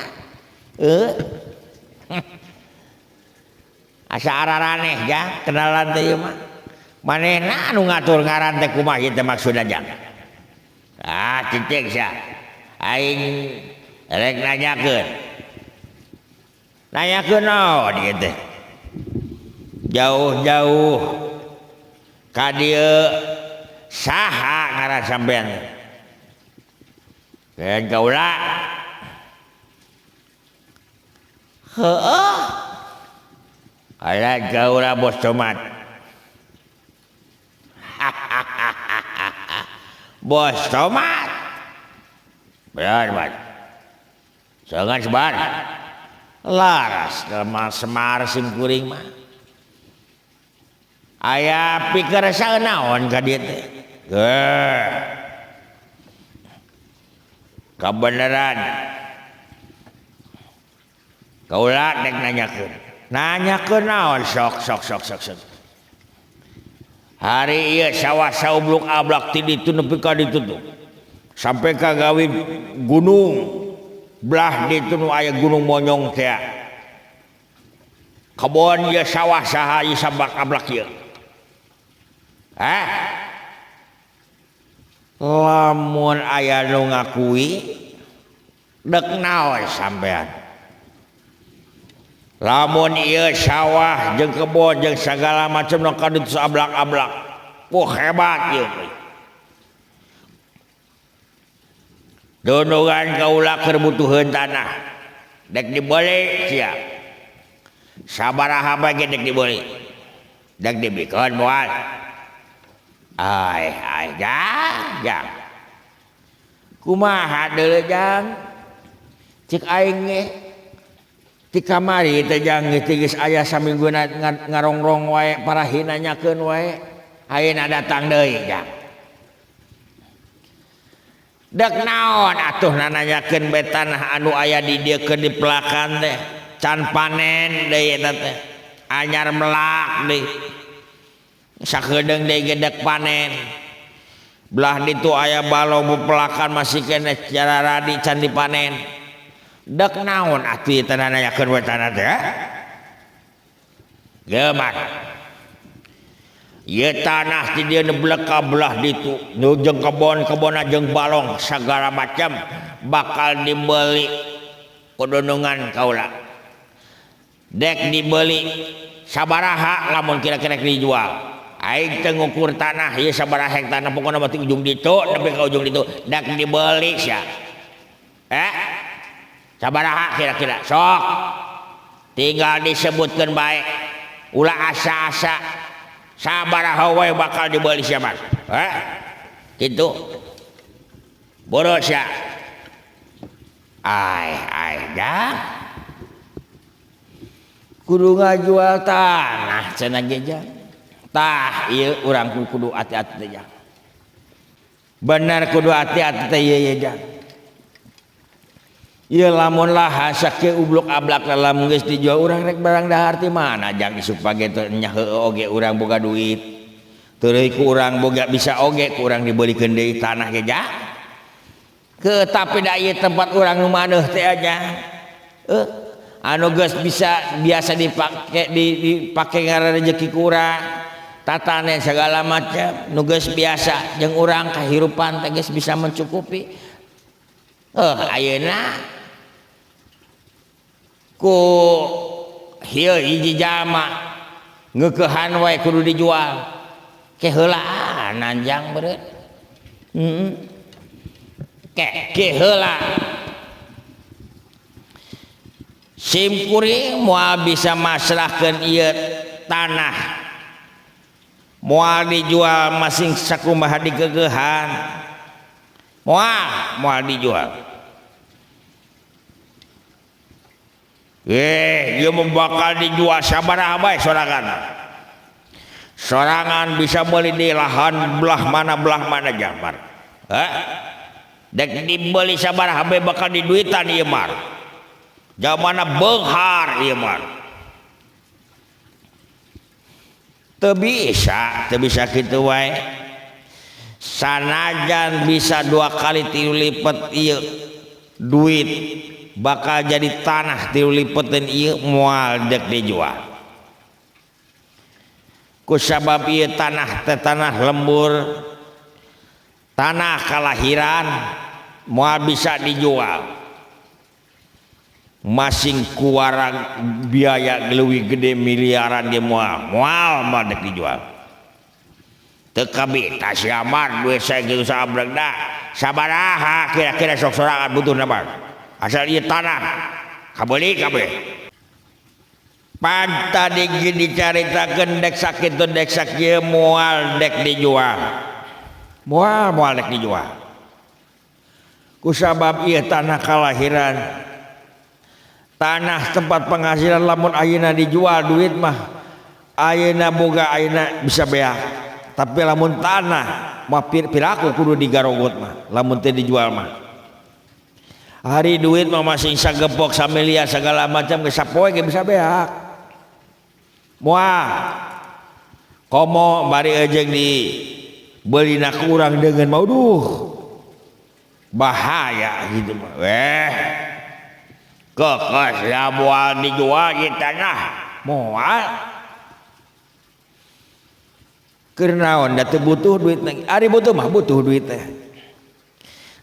Heuh. Asa araraneh jang kenalan teh ieu mah. Manehna anu ngatur ngaran teh kumaha ieu teh maksudna jang. Ah, cicing sia. Aing rek nanyakeun. Nanyakeun naon ieu teh? Jauh-jauh ka dieu saha ngaran sampean? Lain kaula. Heueuh. Lain kaula bos tomat. Bos tomat. Benar, Mas. Jangan sebar. Laras lemah semar sim kuring mah. Aya pikersa naon ka dieu teh? Geuh. Kabeneran. Kaula dek nanyakeun. Nanyakeun naon sok. Hari ieu sawah saubluk ablak ti ditu nepi ka ditu tuh. Sampai ka gawe gunung. Belah ditu nu aya gunung monyong teh. Kebon ieu sawah saha ieu sabak ablak ieu. Hah? Lamun aya nu ngakui dek naon sampean? Lamun ieu sawah jeung kebon jeung sagala macam nu ka ditu ablak-ablak. Wah hebat ieu. Dunungan kaula keur butuheun tanah. Dek dibeli sia. Sabaraha bae ge dek dibeli. Dek dibikeun moal. Ai ai jang. Kumaha deuleu jang? Cik aing ge ti kamari teh jang geus aya samingguna ngarongrong wae parahi nanyakeun wae. Ayeuna datang deui jang. Dek naon atuh nanyakeun bae tanah anu aya di dieu keur dipelakan teh. Can panen deui eta teh. Anyar melak deui. Sakedeung deui ge dek panen. Belah ditu aya balong pepelakan masih keneh cara radi can dipanen. Dek naon atuh ieu tanah nanyakeun we tanah teh? Gemat. Ieu tanah ti dieu neblek ka belah ditu, nu jeung kebon-kebonna jeung balong sagala macam bakal dibeli kudunungan kaula. Dek dibeli sabaraha lamun kira-kira dijual. Aing teu ngukur tanah ieu sabaraha hektar pokona mah ti ujung ditu nepi ka ujung ditu dak dibeli sia. Sabaraha kira-kira sok. Tinggal disebutkeun bae. Ulah asa-asa sabaraha wae bakal dibeli sia mah. Kitu. Boros sia. Ai ai jang. Kudu ngajual tanah cenah ge jang. Tah ieu urang kudu hati-hati teh jang. Bener kudu hati-hati teh ieu jang. Ieu lamun lahan sakieu ubluk ablak lamun geus dijual urang rek barang dahar ti mana jang isuk page teh nya heueuh oge urang boga duit. Teureui ku urang boga bisa oge ku urang dibeulikeun deui tanah ge jang. Ke tapi da ieu tempat urang nu maneuh teh aja. Anu geus bisa biasa dipake dipake ngaran rejeki ku urang. Tatane segala macam nu geus biasa jeung urang kahirupan teh geus bisa mencukupi. Ayeuna ku hieu hiji jalma ngeukehan wae kudu dijual. Ke heulaan nanjang beureut. Ke heula. Sim kuring moal bisa masrahkeun ieu tanah. Moal dijual masing sakumaha digegehan. Moal dijual. Ieu mah bakal dijual sabaraha bae sorangan. Sorangan bisa meuli di lahan belah mana jamar. Dek dibeli sabaraha bae bakal diduitan ieu mah. Jamana beunghar ieu mah. Teu bisa kitu wae. Sanajan bisa 2 kali 3 lipet ieu duit bakal jadi tanah 3 lipeteun ieu moal dek dijual. Ku sabab ieu tanah teh tanah lembur, tanah kalahiran, moal bisa dijual. Masing kuarang biaya leuwih gede miliaran ge moal moal dek dijual. Teu kabita sia mah duit saya kitu sabreg da. Sabaraha kira-kira sok sorangan butuhna mah. Asal ieu tanah kabeuli kabeh. Pan tadi ge dicaritakeun dek sakitu dek sakieu moal dek dijual. Moal dek dijual. Ku sabab ieu tanah kalahiran, tanah tempat penghasilan lamun ayeuna dijual duit mah ayeuna boga ayeuna bisa beak. Tapi lamun tanah mah piraku kudu digarogot mah lamun teu dijual mah. Hari duit mah masing sagepok samiliar segala macam geus sapoe ge bisa beak. Moal komo bari eujeung di beulina ku urang deungeun mah duh bahaya gitu mah. Kekes ya moal dijual di tanah moal. Keur naon da teu butuh duit ari butuh mah butuh duit teh.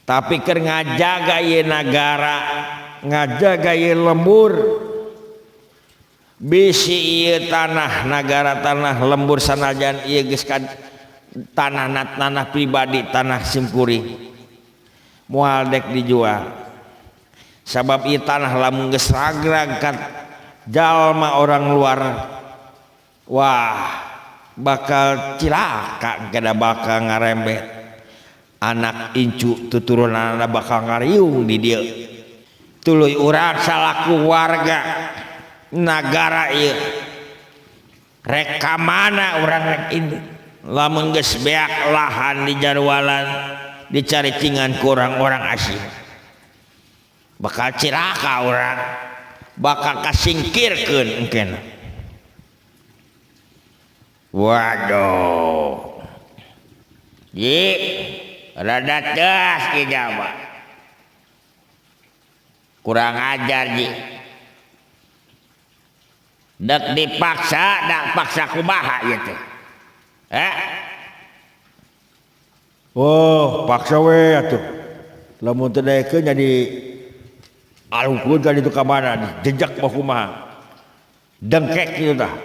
Tapi keur ngajaga ieu nagara, ngajaga ieu lembur, bisi ieu tanah nagara tanah lembur sanajan ieu geus ka tanah tanah pribadi tanah simkuring moal dek dijual. Sabab ieu tanah lamun geus ragrag ka jalma orang luar, wah bakal cilaka kada bakal ngarembet. Anak incu tuturunanna bakal ngariung di dieu. Tuluy urang salaku warga nagara ieu rek ka mana urang rek ini lamun geus beak lahan di jarwalan dicaricingan ku orang-orang asing bakal cilaka urang, bakal kasingkirkeun engkena. Waduh, ji rada teas ki jaba, kurang ajar ji. Dek dipaksa, dak paksa kumaha ieu teh. Oh, paksa we atuh. Lamun teu daekeun jadi alungkeun ka ditu ka mana, jejak mah kumaha. Dengkek kitu tah.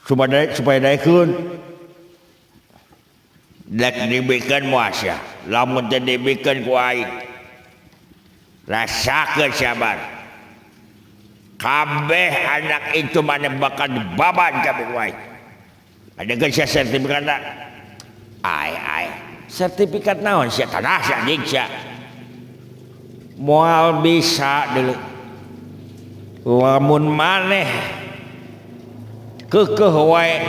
Supaya daekeun. Dek dibikeun moal sia. Lamun teu dibikeun ku aing. Rasakeun sabar. Kabeh anak itu mana bakal dibaban kabeh ku aing. Adegeun sia sertifikatna. Ai ai. Sertifikat naon sia tanah sia anjing sia. Moal bisa deuleu. Lamun maneh kekeh wae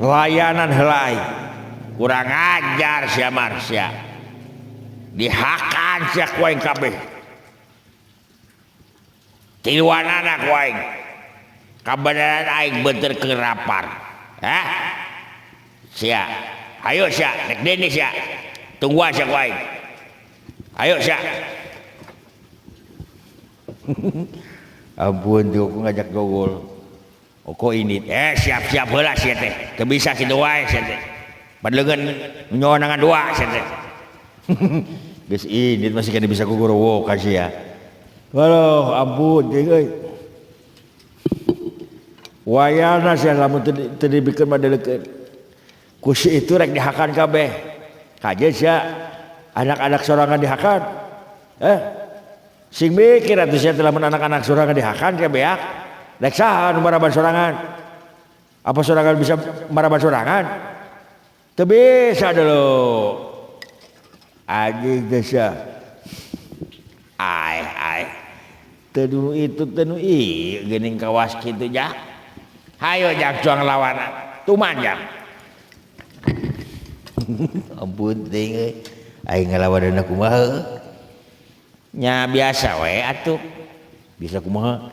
layanan heula aing. Kurang ajar sia Marsya. Dihakan sia ku aing kabeh. Tiluanana ku aing. Kabeneran aing beuteur kerapar. Hah? Sia. Ayo sia, rek deui sia. Tungguan sia ku aing. Ayo sia. Ampun tuh aku ngajak gogol. Oko ini siap-siap heula sia teh. Teu bisa kitu wae sia teh. Padleungeun nyonangan dua sia teh. Geus ini masih kena bisa gogorowo ka sia. Waduh, ampun teh euy. Wayana sia lamun teu dibikeun mah deulekeun. Ku si itu rek dihakan kabeh. Kajeun sia anak-anak sorangan dihakan. Sing mikir atuh sia teh lamun anak-anak sorangan dihakan kabeh ya. Rek saha nu maraban sorangan? Apa sorangan bisa maraban sorangan? Teu bisa dulu. Anjing teh sia. Ai ai. Teu nu itu teu nu ieu geuning kawas kitu ja. Hayo jak juang lawanan. Tuman jak. Ampun teh euy. Aing ngalawanana kumaha? Nya biasa we atuh. Bisa kumaha?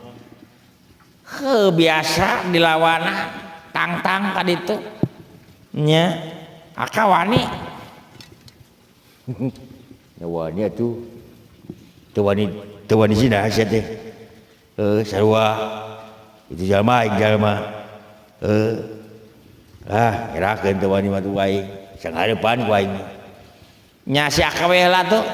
Heuh biasa dilawanan tangtang ka ditu. Nya aka wani. Nya wani atuh. Teu wani zina sia teh. Sarua itu jalma aing jalma. Ah ngerakeun teu wani mah tuh aing. Sanghareupan ku aing. Nya si aka we heula tuh.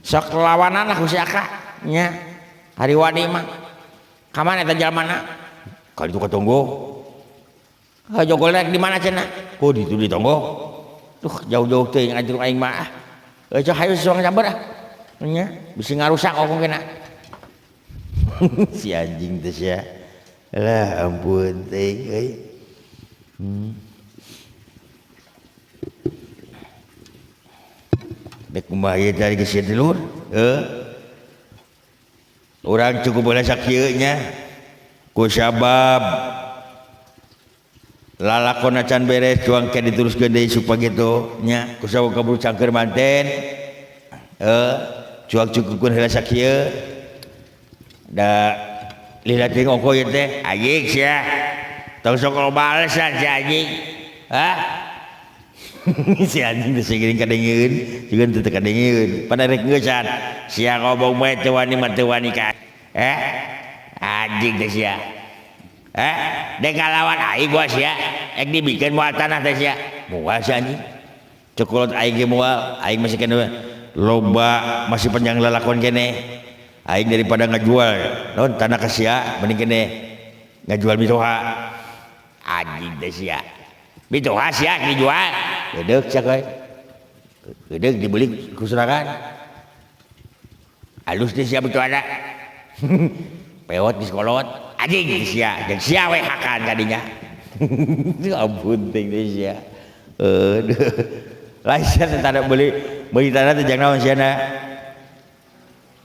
Sok lawanan lah ku si aka nya. Hari wani mah. Ka mana eta jalmana? Ka ditu ka tonggo. Heuh jogol rek di mana cenah? Oh ditu di tonggo. Duh jauh-jauh teuing anjir aing mah. Heuh cok hayu suang sambar ah. Nya bisi ngarusak okong kena. Si anjing teh sia. Lah ampun teuing euy. Dek kumaha ieu tadi geus tidur? Heuh. Urang cukup heula sakieu nya. Ku sabab lalakon acan beres cuang ke diteruskeun deui supaya kitu nya. Ku sabab kaburu cangker manten. Heuh, cuang cukupkeun heula sakieu. Da lila teuing ongko ieu teh anjing sia. Tong sok balesan si anjing. Hah? Si anjing teh sing kadengeun, jeung teu kadengeun. Pada rek ngeusan. Sia ngomong bae teu wani mah teu wani ka. Anjing teh sia. Dek ngalawan aing gua sia. Ek dibikeun moal tanah teh sia. Moal sia anjing. Cokolot aing ge moal, aing masih kene loba masih panjang lalakon kene. Aing daripada ngajual naon tanah ka sia mending kene ngajual mitoha. Anjing teh sia. Mitoha sia dijual. Gedeuk sia koe. Gedeuk dibeli ku sorangan. Alus teh sia mitohana. Pewot geus kolot. Anjing sia, jeung sia we hakan kadinya. Ampun ting teh sia. Aduh. Lain sia teh tanda beli tanah teh jang naon sia na.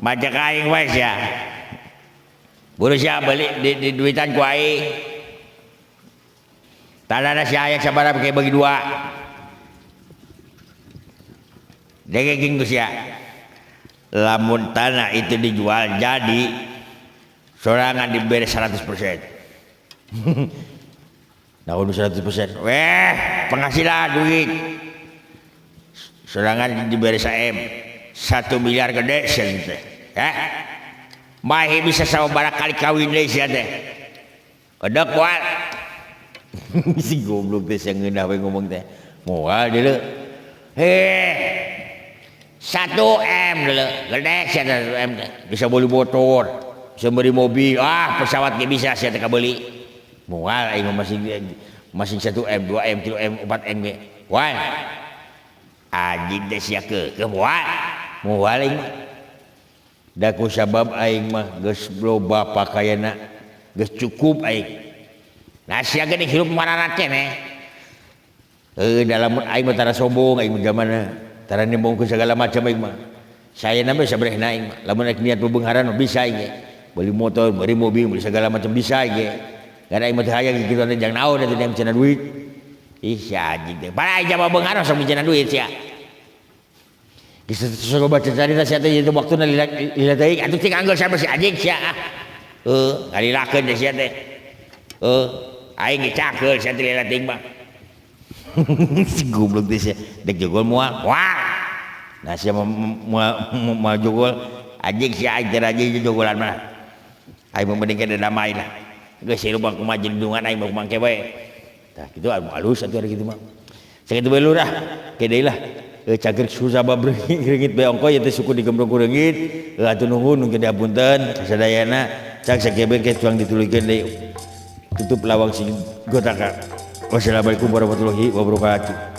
Majak aing we sia. Buru sia beli di duitan ku aing. Tanahna sia aya sabaraha ke bagi dua. Degeng ku sia. Lamun tanah itu dijual jadi sorangan diberi 100%. Nah, 100%. Weh, penghasilan duit. Sorangan diberi 1M. 1 miliar gede sia teh. Mahi bisa sabaraha kali kawin deui sia teh. Edek moal. Si goblok teh sia ngeunah we ngomong teh. Moal deuleu. Heh. 1 M deuleu, gede sia 1 M teh. Bisa beli motor, bisa beli mobil, ah pesawat ge bisa sia teh kabeli. Moal aing mah masing masing 1 M, 2 M, 3 M, 4 M ge. Moal. Anjing teh sia keukeuh moal. Moal aing mah. Da ku sabab aing mah geus loba pakaianna, geus cukup aing. Nah sia ge hirup mararat keneh. Dalam aing mah tara sombong aing mah zamanna. Tara nembongkeun segala macam aing mah. Saya mah sabrehna aing mah. Lamun rek niat bebeungharan mah bisa aing ge. Beli motor, beli mobil, beli segala macam bisa aing ge. Karena aing mah teu hayang kitu teh jang naon atuh teh cenah duit. Ih si anjing teh. Padahal aing jama beunghar sok miceuna duit sia. Geus sok baca carita sia teh itu waktuna lila lila teuing atuh cing anggeus sampe si anjing sia ah. Heuh, ngalilakeun teh sia teh. Heuh, aing ge cakeul sia teh lila teuing mah. Si goblok teh sia. Dek jogol moal. Moal. Nah sia moal jogol anjing sia aing teh rajin jogolan mah. Aing mah mending kana damai lah. Geus hirup mah kumaha jelundungan aing mah kumaha ke bae. Tah kitu anu alus atuh ari kitu mah. Sakitu bae lurah. Ke deui lah. Cageur susah bab reungit bae ongko ieu teh suku digembrong ku reungit. Atuh nuhun nu gede apunten kasadayana cag sakebe ke tuang dituluykeun deui. Tutup lawang sing gotaka. Wassalamualaikum warahmatullahi wabarakatuh.